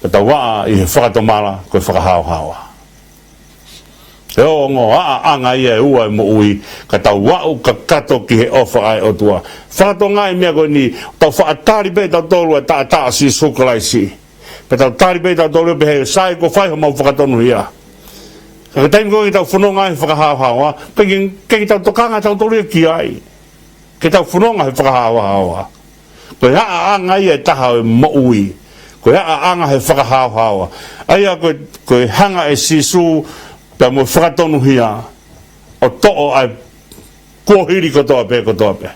ke tau aʻa ʻi he fakatomala ko e fakahaohaoa. ʻE ongo aʻaʻanga ia ʻe ua ʻo e moʻui, ka tau aʻu kakato ki he ʻofa ʻa e ʻOtua. Fakatonga ʻi he meʻa ko eni, tau faʻa tali pē tautolu ʻa e taʻataʻa ʻo Sīsū Kalaisi. Pea tau tali pē tautolu pē he sai ko e fai homau fakatonuhia. Ka ko e taimi ko ē ke tau fononga he fakahaohaoa, pea ke, ke tau tokanga tautolu ia ki ai. Ke tau fononga he fakahaohaoa. Ko e aʻaʻanga ia ʻe taha ʻo e moʻui. Ko e aʻaʻanga he fakahaohaoa. ʻA ia ko e, ko e hanga ʻe Sīsū pea mo e fakatonuhia ʻo toʻo ʻa e kuohili kotoa pē, kotoa pē.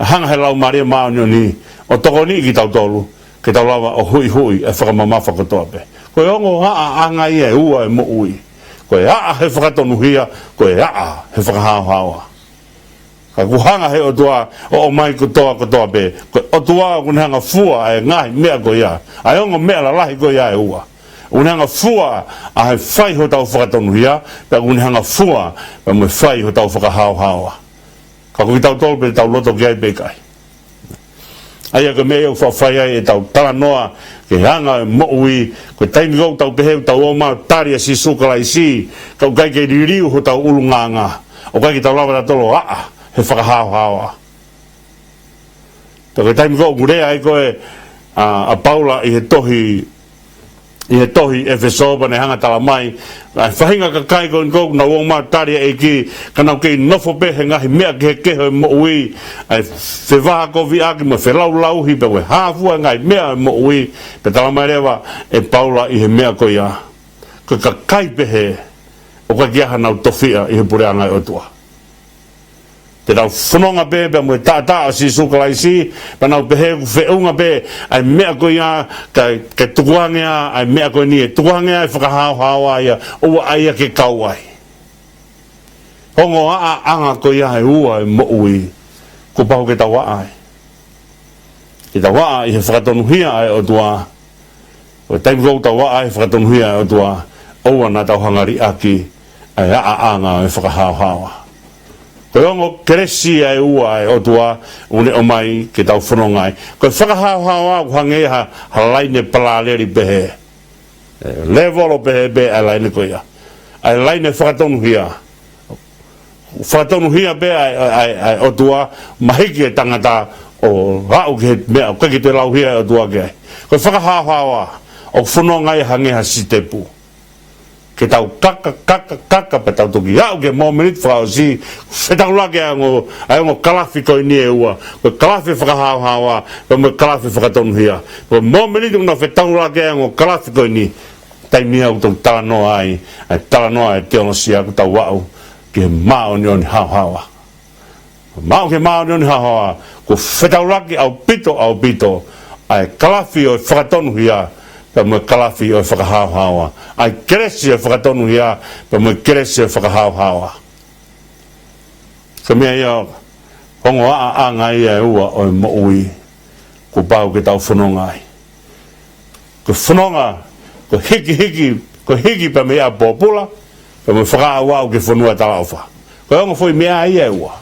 ʻA e hanga he Laumālie Māʻoniʻoni ʻo tokoniʻi kitautolu, ke tau lava ʻo huʻihuʻi ʻa e fakamamafa kotoa pē. Ko e ongo aʻaʻanga ia ʻe ua ʻo e moʻui. Ko e aʻa he fakatonuhia, ko e aʻa he fakahaohaoa. Ka kuo hanga he ʻOtua ʻo ʻomai kotoa, kotoa pē. Ko e ʻOtua ʻoku ne hanga fua ʻa e ngaahi meʻa ko ia. ʻA e ongo meʻa lalahi ko ia ʻe ua. ʻOku ne hanga fua ʻa e fai hotau fakatonuhia, pea ʻoku ne hanga fua pea mo e fai hotau fakahaohaoa. Ka ko kitautolu pē tau loto ki ai pe ʻikai. ʻA ia ko e meʻa ia ʻoku faʻa fai ai ʻetau talanoa ki he anga ʻo e moʻui, ko e taimi ko ē ʻoku tau pehē ʻoku tau ō mai ʻo tali ʻa Sīsū Kalaisi, ka ʻoku ʻikai ke liliu hotau ʻulungaanga, ʻoku ʻikai ke tau lava tautolu ʻo aʻa he fakahaohaoa. Pea ko e taimi ko ē ʻoku lea ai ko ē ʻa, ʻa Paula ʻi he tohi, ʻi he tohi ʻEfesō, pea ne hanga ʻo tala mai, ʻa e faʻahinga kakai ko eni ʻoku nau ō mai ʻo tali ʻa e ʻEiki, ka nau kei nofo pē he ngaahi meʻa kehekehe ʻo e moʻui, ʻa e fevahakoviʻaki mo e felaulauhi pea mo e hā fua e ngaahi meʻa ʻo e moʻui, pea tala mai leva ʻe Paula ʻi he meʻa ko ia, ko e kakai pehē, ʻoku ʻikai ke ʻi ai hanau tofiʻa ʻi he puleʻanga ʻo e ʻOtua. Te nau fononga pē pea mo e taʻataʻa ʻo Sīsū Kalaisi, pea nau pehē ʻoku feʻunga pē ʻa e meʻa ko ia, ka, ka tukuange ʻa e meʻa ko eni, ʻe tukuange ʻa e fakahaohaoa ia, ʻoua ʻa ia ke kau ai. Ongo aʻaʻanga ko ia ʻe ua ʻo e moʻui, kuo pau ke tau aʻa ai. Ke tau aʻa ʻi he fakatonuhia ʻa e ʻOtua. Ko e taimi ko ē ʻoku tau aʻa ai he fakatonuhia ʻa e ʻOtua, ʻoua naʻa tau hanga ʻo liʻaki ʻa e aʻaʻanga ʻo e fakahaohaoa. Ko e ongo kelesi ia ʻe ua ʻa e ʻOtua ʻoku ne ʻomai ke tau fononga ai. Ko e fakahaohaoa ʻoku hangē ha, ha laine palaleli pehē. ʻE, levolo pehē pē ʻa e laine ko ia. ʻA e laine fakatonuhia. Fakatonuhia pē ʻa e, ʻa e, ʻa e, ʻa e ʻOtua, mahiki e tangata ʻo aʻu ki he meʻa ʻoku ʻikai ke toe lauhia e ʻOtua ki ai. Ko e fakahaohaoa, ʻoku fononga ia hangē ha sitepu. Ke tau kaka, kaka, kaka, pea tau toki aʻu ki he mōmeniti fakaʻosi, fetaulaki ʻa e ongo, ʻa e ongo kalafi ko eni ʻe ua. Ko e kalafi fakahaohaoa, pea mo e kalafi fakatonuhia. Ko e mōmeniti ʻoku nau fetaulaki ʻa e ongo kalafi ko eni, taimi ia ʻoku tau talanoa ai, ʻa e talanoa ʻa e teolosia ʻoku tau aʻu ki he māʻoniʻoni haohaoa. Maʻu ki he māʻoniʻoni haohaoa, kuo fetaulaki ʻaupito, ʻaupito ʻa e kalafi ʻo e fakatonuhia pea mo e kalafi ʻo e fakahaohaoa. ʻA e kelesi ʻo e fakatonuhia pea mo e kelesi ʻo e fakahaohaoa. Ko e meʻa ia, ongo aʻaʻanga ia ʻe ua ʻo e moʻui, kuo pau ke tau fononga ai. Ko e fononga, ko e hikihiki, ko e hiki pē mei ʻapi pōpula, pea mo e fakaaʻu ki he fonua talaʻofa. Ko e ongo foʻi meʻa ia ʻe ua.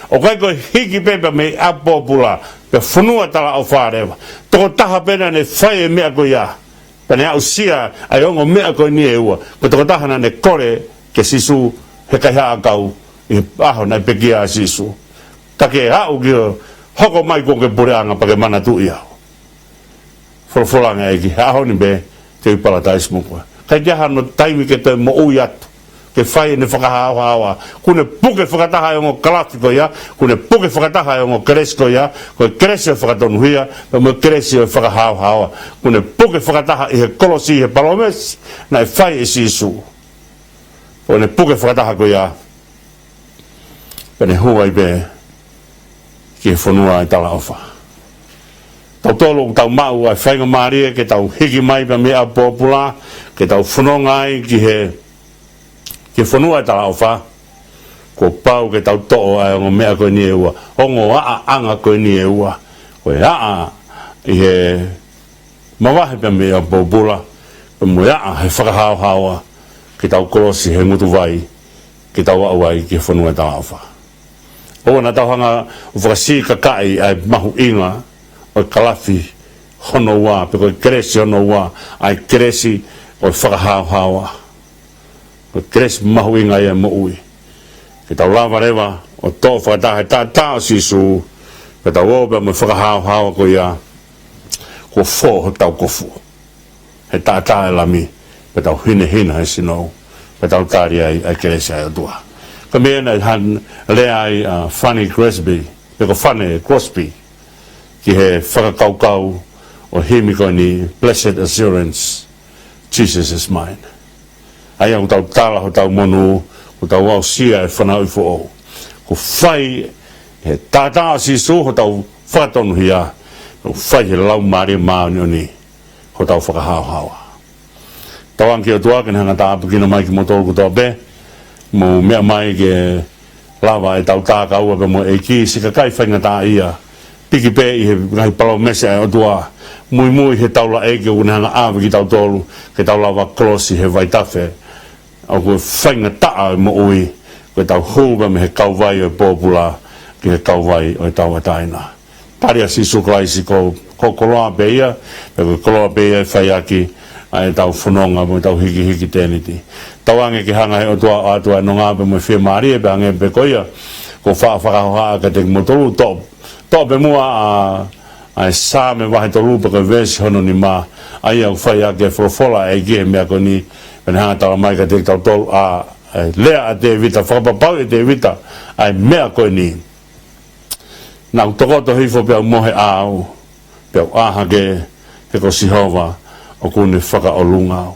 ʻOku ʻikai ko e hiki pē pea mei ʻapi pōpula, pea fonua talaʻofa leva. Tokotaha pē naʻa ne fai e meʻa ko ia. Pea ne aʻusia ʻa e ongo meʻa ko eni ʻe ua. Ko e tokotaha naʻa ne kole kia Sīsū he kaihaʻa ʻakau ʻi he ʻaho naʻe pekia ai ʻa Sīsū. Ka ke aʻu ki he hoko mai ko e puleʻanga pea ke manatuʻi au. Folofola ange ʻEiki, he ʻaho ni pē te u ʻi Palataisi mo koe. ʻIkai ke ʻi ai hano taimi ke toe moʻui atu, ke fai ʻene fakahaohaoa. Kuo ne puke fakataha e ongo kalafi ko ia, kuo ne puke fakataha e ongo kelesi ko ia, ko e kelesi ʻo e fakatonuhia, pea mo e kelesi ʻo e fakahaohaoa. Kuo ne puke fakataha ʻi he kolosi, ʻi he palōmesi naʻe fai ʻe Sīsū. Kuo ne puke fakataha ko ia, pea ne hū ai pē ki he fonua ʻo e talaʻofa. Tautolu ʻoku tau maʻu ʻa e faingamālie ke tau hiki mai pea mei ʻapi pōpula, ke tau fononga ai ki he, ki he fonua ʻo e talaʻofa, kuo pau ke tau toʻo ʻa e ongo meʻa ko eni ʻe ua, ongo aʻaʻanga ko eni ʻe ua, ko e aʻa ʻi he mavahe pea mei ʻapi pōpula, pea mo e aʻa he fakahaohaoa, ke tau kolosi he ngutu vai, ke tau aʻu ai ki he fonua ʻo e talaʻofa. ʻOua naʻa tau hanga ʻo fakasikakaʻi ʻa e mahuʻinga ʻo e kalafi hono ua, pe ko e kelesi hono ua, ʻa e kelesi ʻo e fakahaohaoa. Ko e kelesi mahuʻinga ia ʻo e moʻui. Ke tau lava leva ʻo toʻo fakataha e taʻataʻa ʻo Sīsū, pea tau ō pea mo e fakahaohaoa ko ia, kuo fō hotau kofu. He taʻataʻa ʻo e Lami, pea tau hinehina he sinou, pea tau tali ai ʻa e kelesi ʻa e ʻOtua. Ko e meʻa naʻe hanga ʻo lea ai ʻa Fanny Crosby, pe ko Fane Crosby, ki he fakakaukau ʻo e himi ko eni, Blessed Assurance, Jesus is mine. ʻA ia ʻoku tau tala hotau monū, ʻoku tau aʻusia e fanauʻi foʻou. Kuo fai he taʻataʻa ʻo Sīsū hotau fakatonuhia, kuo fai he Laumālie Māʻoniʻoni hotau fakahaohaoa. Tauange ki he ʻOtua ke ne hanga ʻo tāpuekina mai kimoutolu kotoa pē, mou meʻa mai ke lava ʻetau tā kaua pea mo e ʻEiki, siʻi kakai faingataʻaʻia, piki pē ʻi he ngaahi palōmesi ʻa e ʻOtua, muimui he taulaʻeiki ʻoku ne hanga ʻo ʻave kitautolu, ke tau lava ʻo kolosi he vaitafe, ʻoku faingataʻa ʻa e moʻui, ko ʻetau hū pea mei he kauvai ʻo e pōpula ki he kauvai ʻo e tauʻatāina. Tali ʻa Sīsū Kalaisi ko, ko e koloa pē ia, pea ko e koloa pē ia ʻe fai ʻaki ʻa ʻetau fononga mo ʻetau hikihiki tēniti. Tauange ke hanga ʻe he ʻOtua ʻo ʻoatu ʻa e nonga pea mo e fiemālie, pea hangē pē ko ia kuo fa-, fakahohaʻa kiate kimoutolu, toʻo, toʻo pē muʻa ʻa, ʻa e Saame vahe tolu pea ko e veesi hono nima, ʻa ia ʻoku fai ʻaki e folofola ʻa e ʻEiki he meʻa ko eni, pea ne hanga ʻo tala mai kiate kitautolu ʻa, ʻa e lea ʻa Tēvita, fakapapauʻi ʻe Tēvita ʻa e meʻa ko eni. Naʻa ku tokoto hifo pea u mohe au, pea u ʻā hake, he ko Sihova ʻoku ne fakaʻolunga au.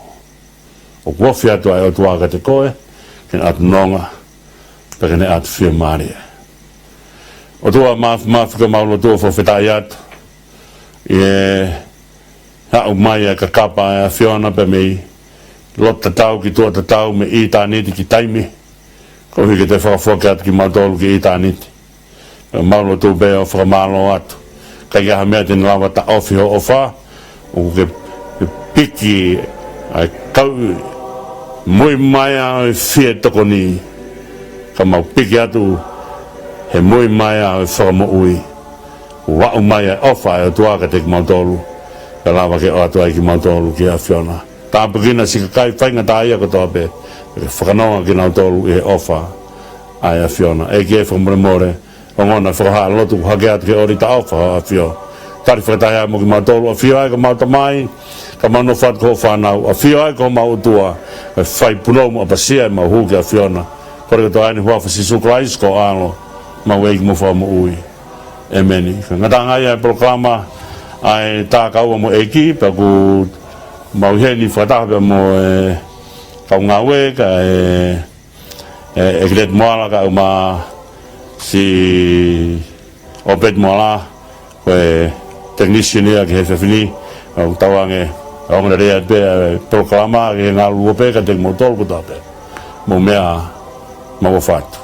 ʻOku ofi atu ʻa e ʻOtua kiate koe, ke ne ʻoatu nonga, pea ke ne ʻoatu fiemālie. ʻOtua Māfimafi, ko ʻemau lotu ʻo fakafetaʻi atu ʻi he aʻu mai ʻa e kakapa ʻa e ʻAfiona pea mei loto tatau ki tuʻa tatau, mei ʻitāniti ki taimi, koeʻuhi ke toe fakafoki atu kimautolu ki ʻitāniti. ʻOku mau lotu pē ʻo fakamālō atu. ʻIkai ke ʻi ai ha meʻa te ne lava ʻo taʻofi hoʻo ʻofa, ʻoku ke, ke piki ʻa e kau muimaia ʻo e fie tokoni, ka mau piki atu he muimaia ʻo e Fakamoʻui. ʻOku aʻu mai ʻa e ʻofa ʻa e ʻOtua kiate kimautolu, kae lava ke ʻoatu ai kimautolu ki he ʻAfiona. Tāpuekina siʻi kakai faingataʻaʻia kotoa pē, ke fakanonga kinautolu ʻi he ʻofa ʻa e ʻAfiona. ʻEiki, fakamolemole, ongona e fakahā lotu ʻoku hake atu ki he ʻōlita ʻofa ʻa e ʻAfio. Tali fakataha mo kimautolu, ʻAfio ē ko homau Tamai, ka mau nofo atu ko hoʻo fānau, ʻAfio ē ko homau ʻOtua, ʻe fai punou mo ʻapasia ʻemau hū ki he ʻAfiona. Kole kotoa ʻeni ʻi he huafa ʻo Sīsū Kalaisi ko ho ʻAlo, homau ʻEiki mo Fakamoʻui. ʻĒmeni. Ko e ngataʻanga ia ʻa e polokalama ʻa e Tā Kaua mo e ʻEiki, pea ʻoku mau ʻi heni fakataha pea mo e kau ngāue, kae, ē, ʻEkileti Moala, kae ʻumaʻā siʻi ʻOpeti Moala, ko e technician ia ki he efiafi ni, ʻoku tauange ʻo ongoʻi lelei pē ʻa e polokalama ki he ngaluope kiate kimoutolu kotoa pē. Mou meʻa, mou ʻofa atu.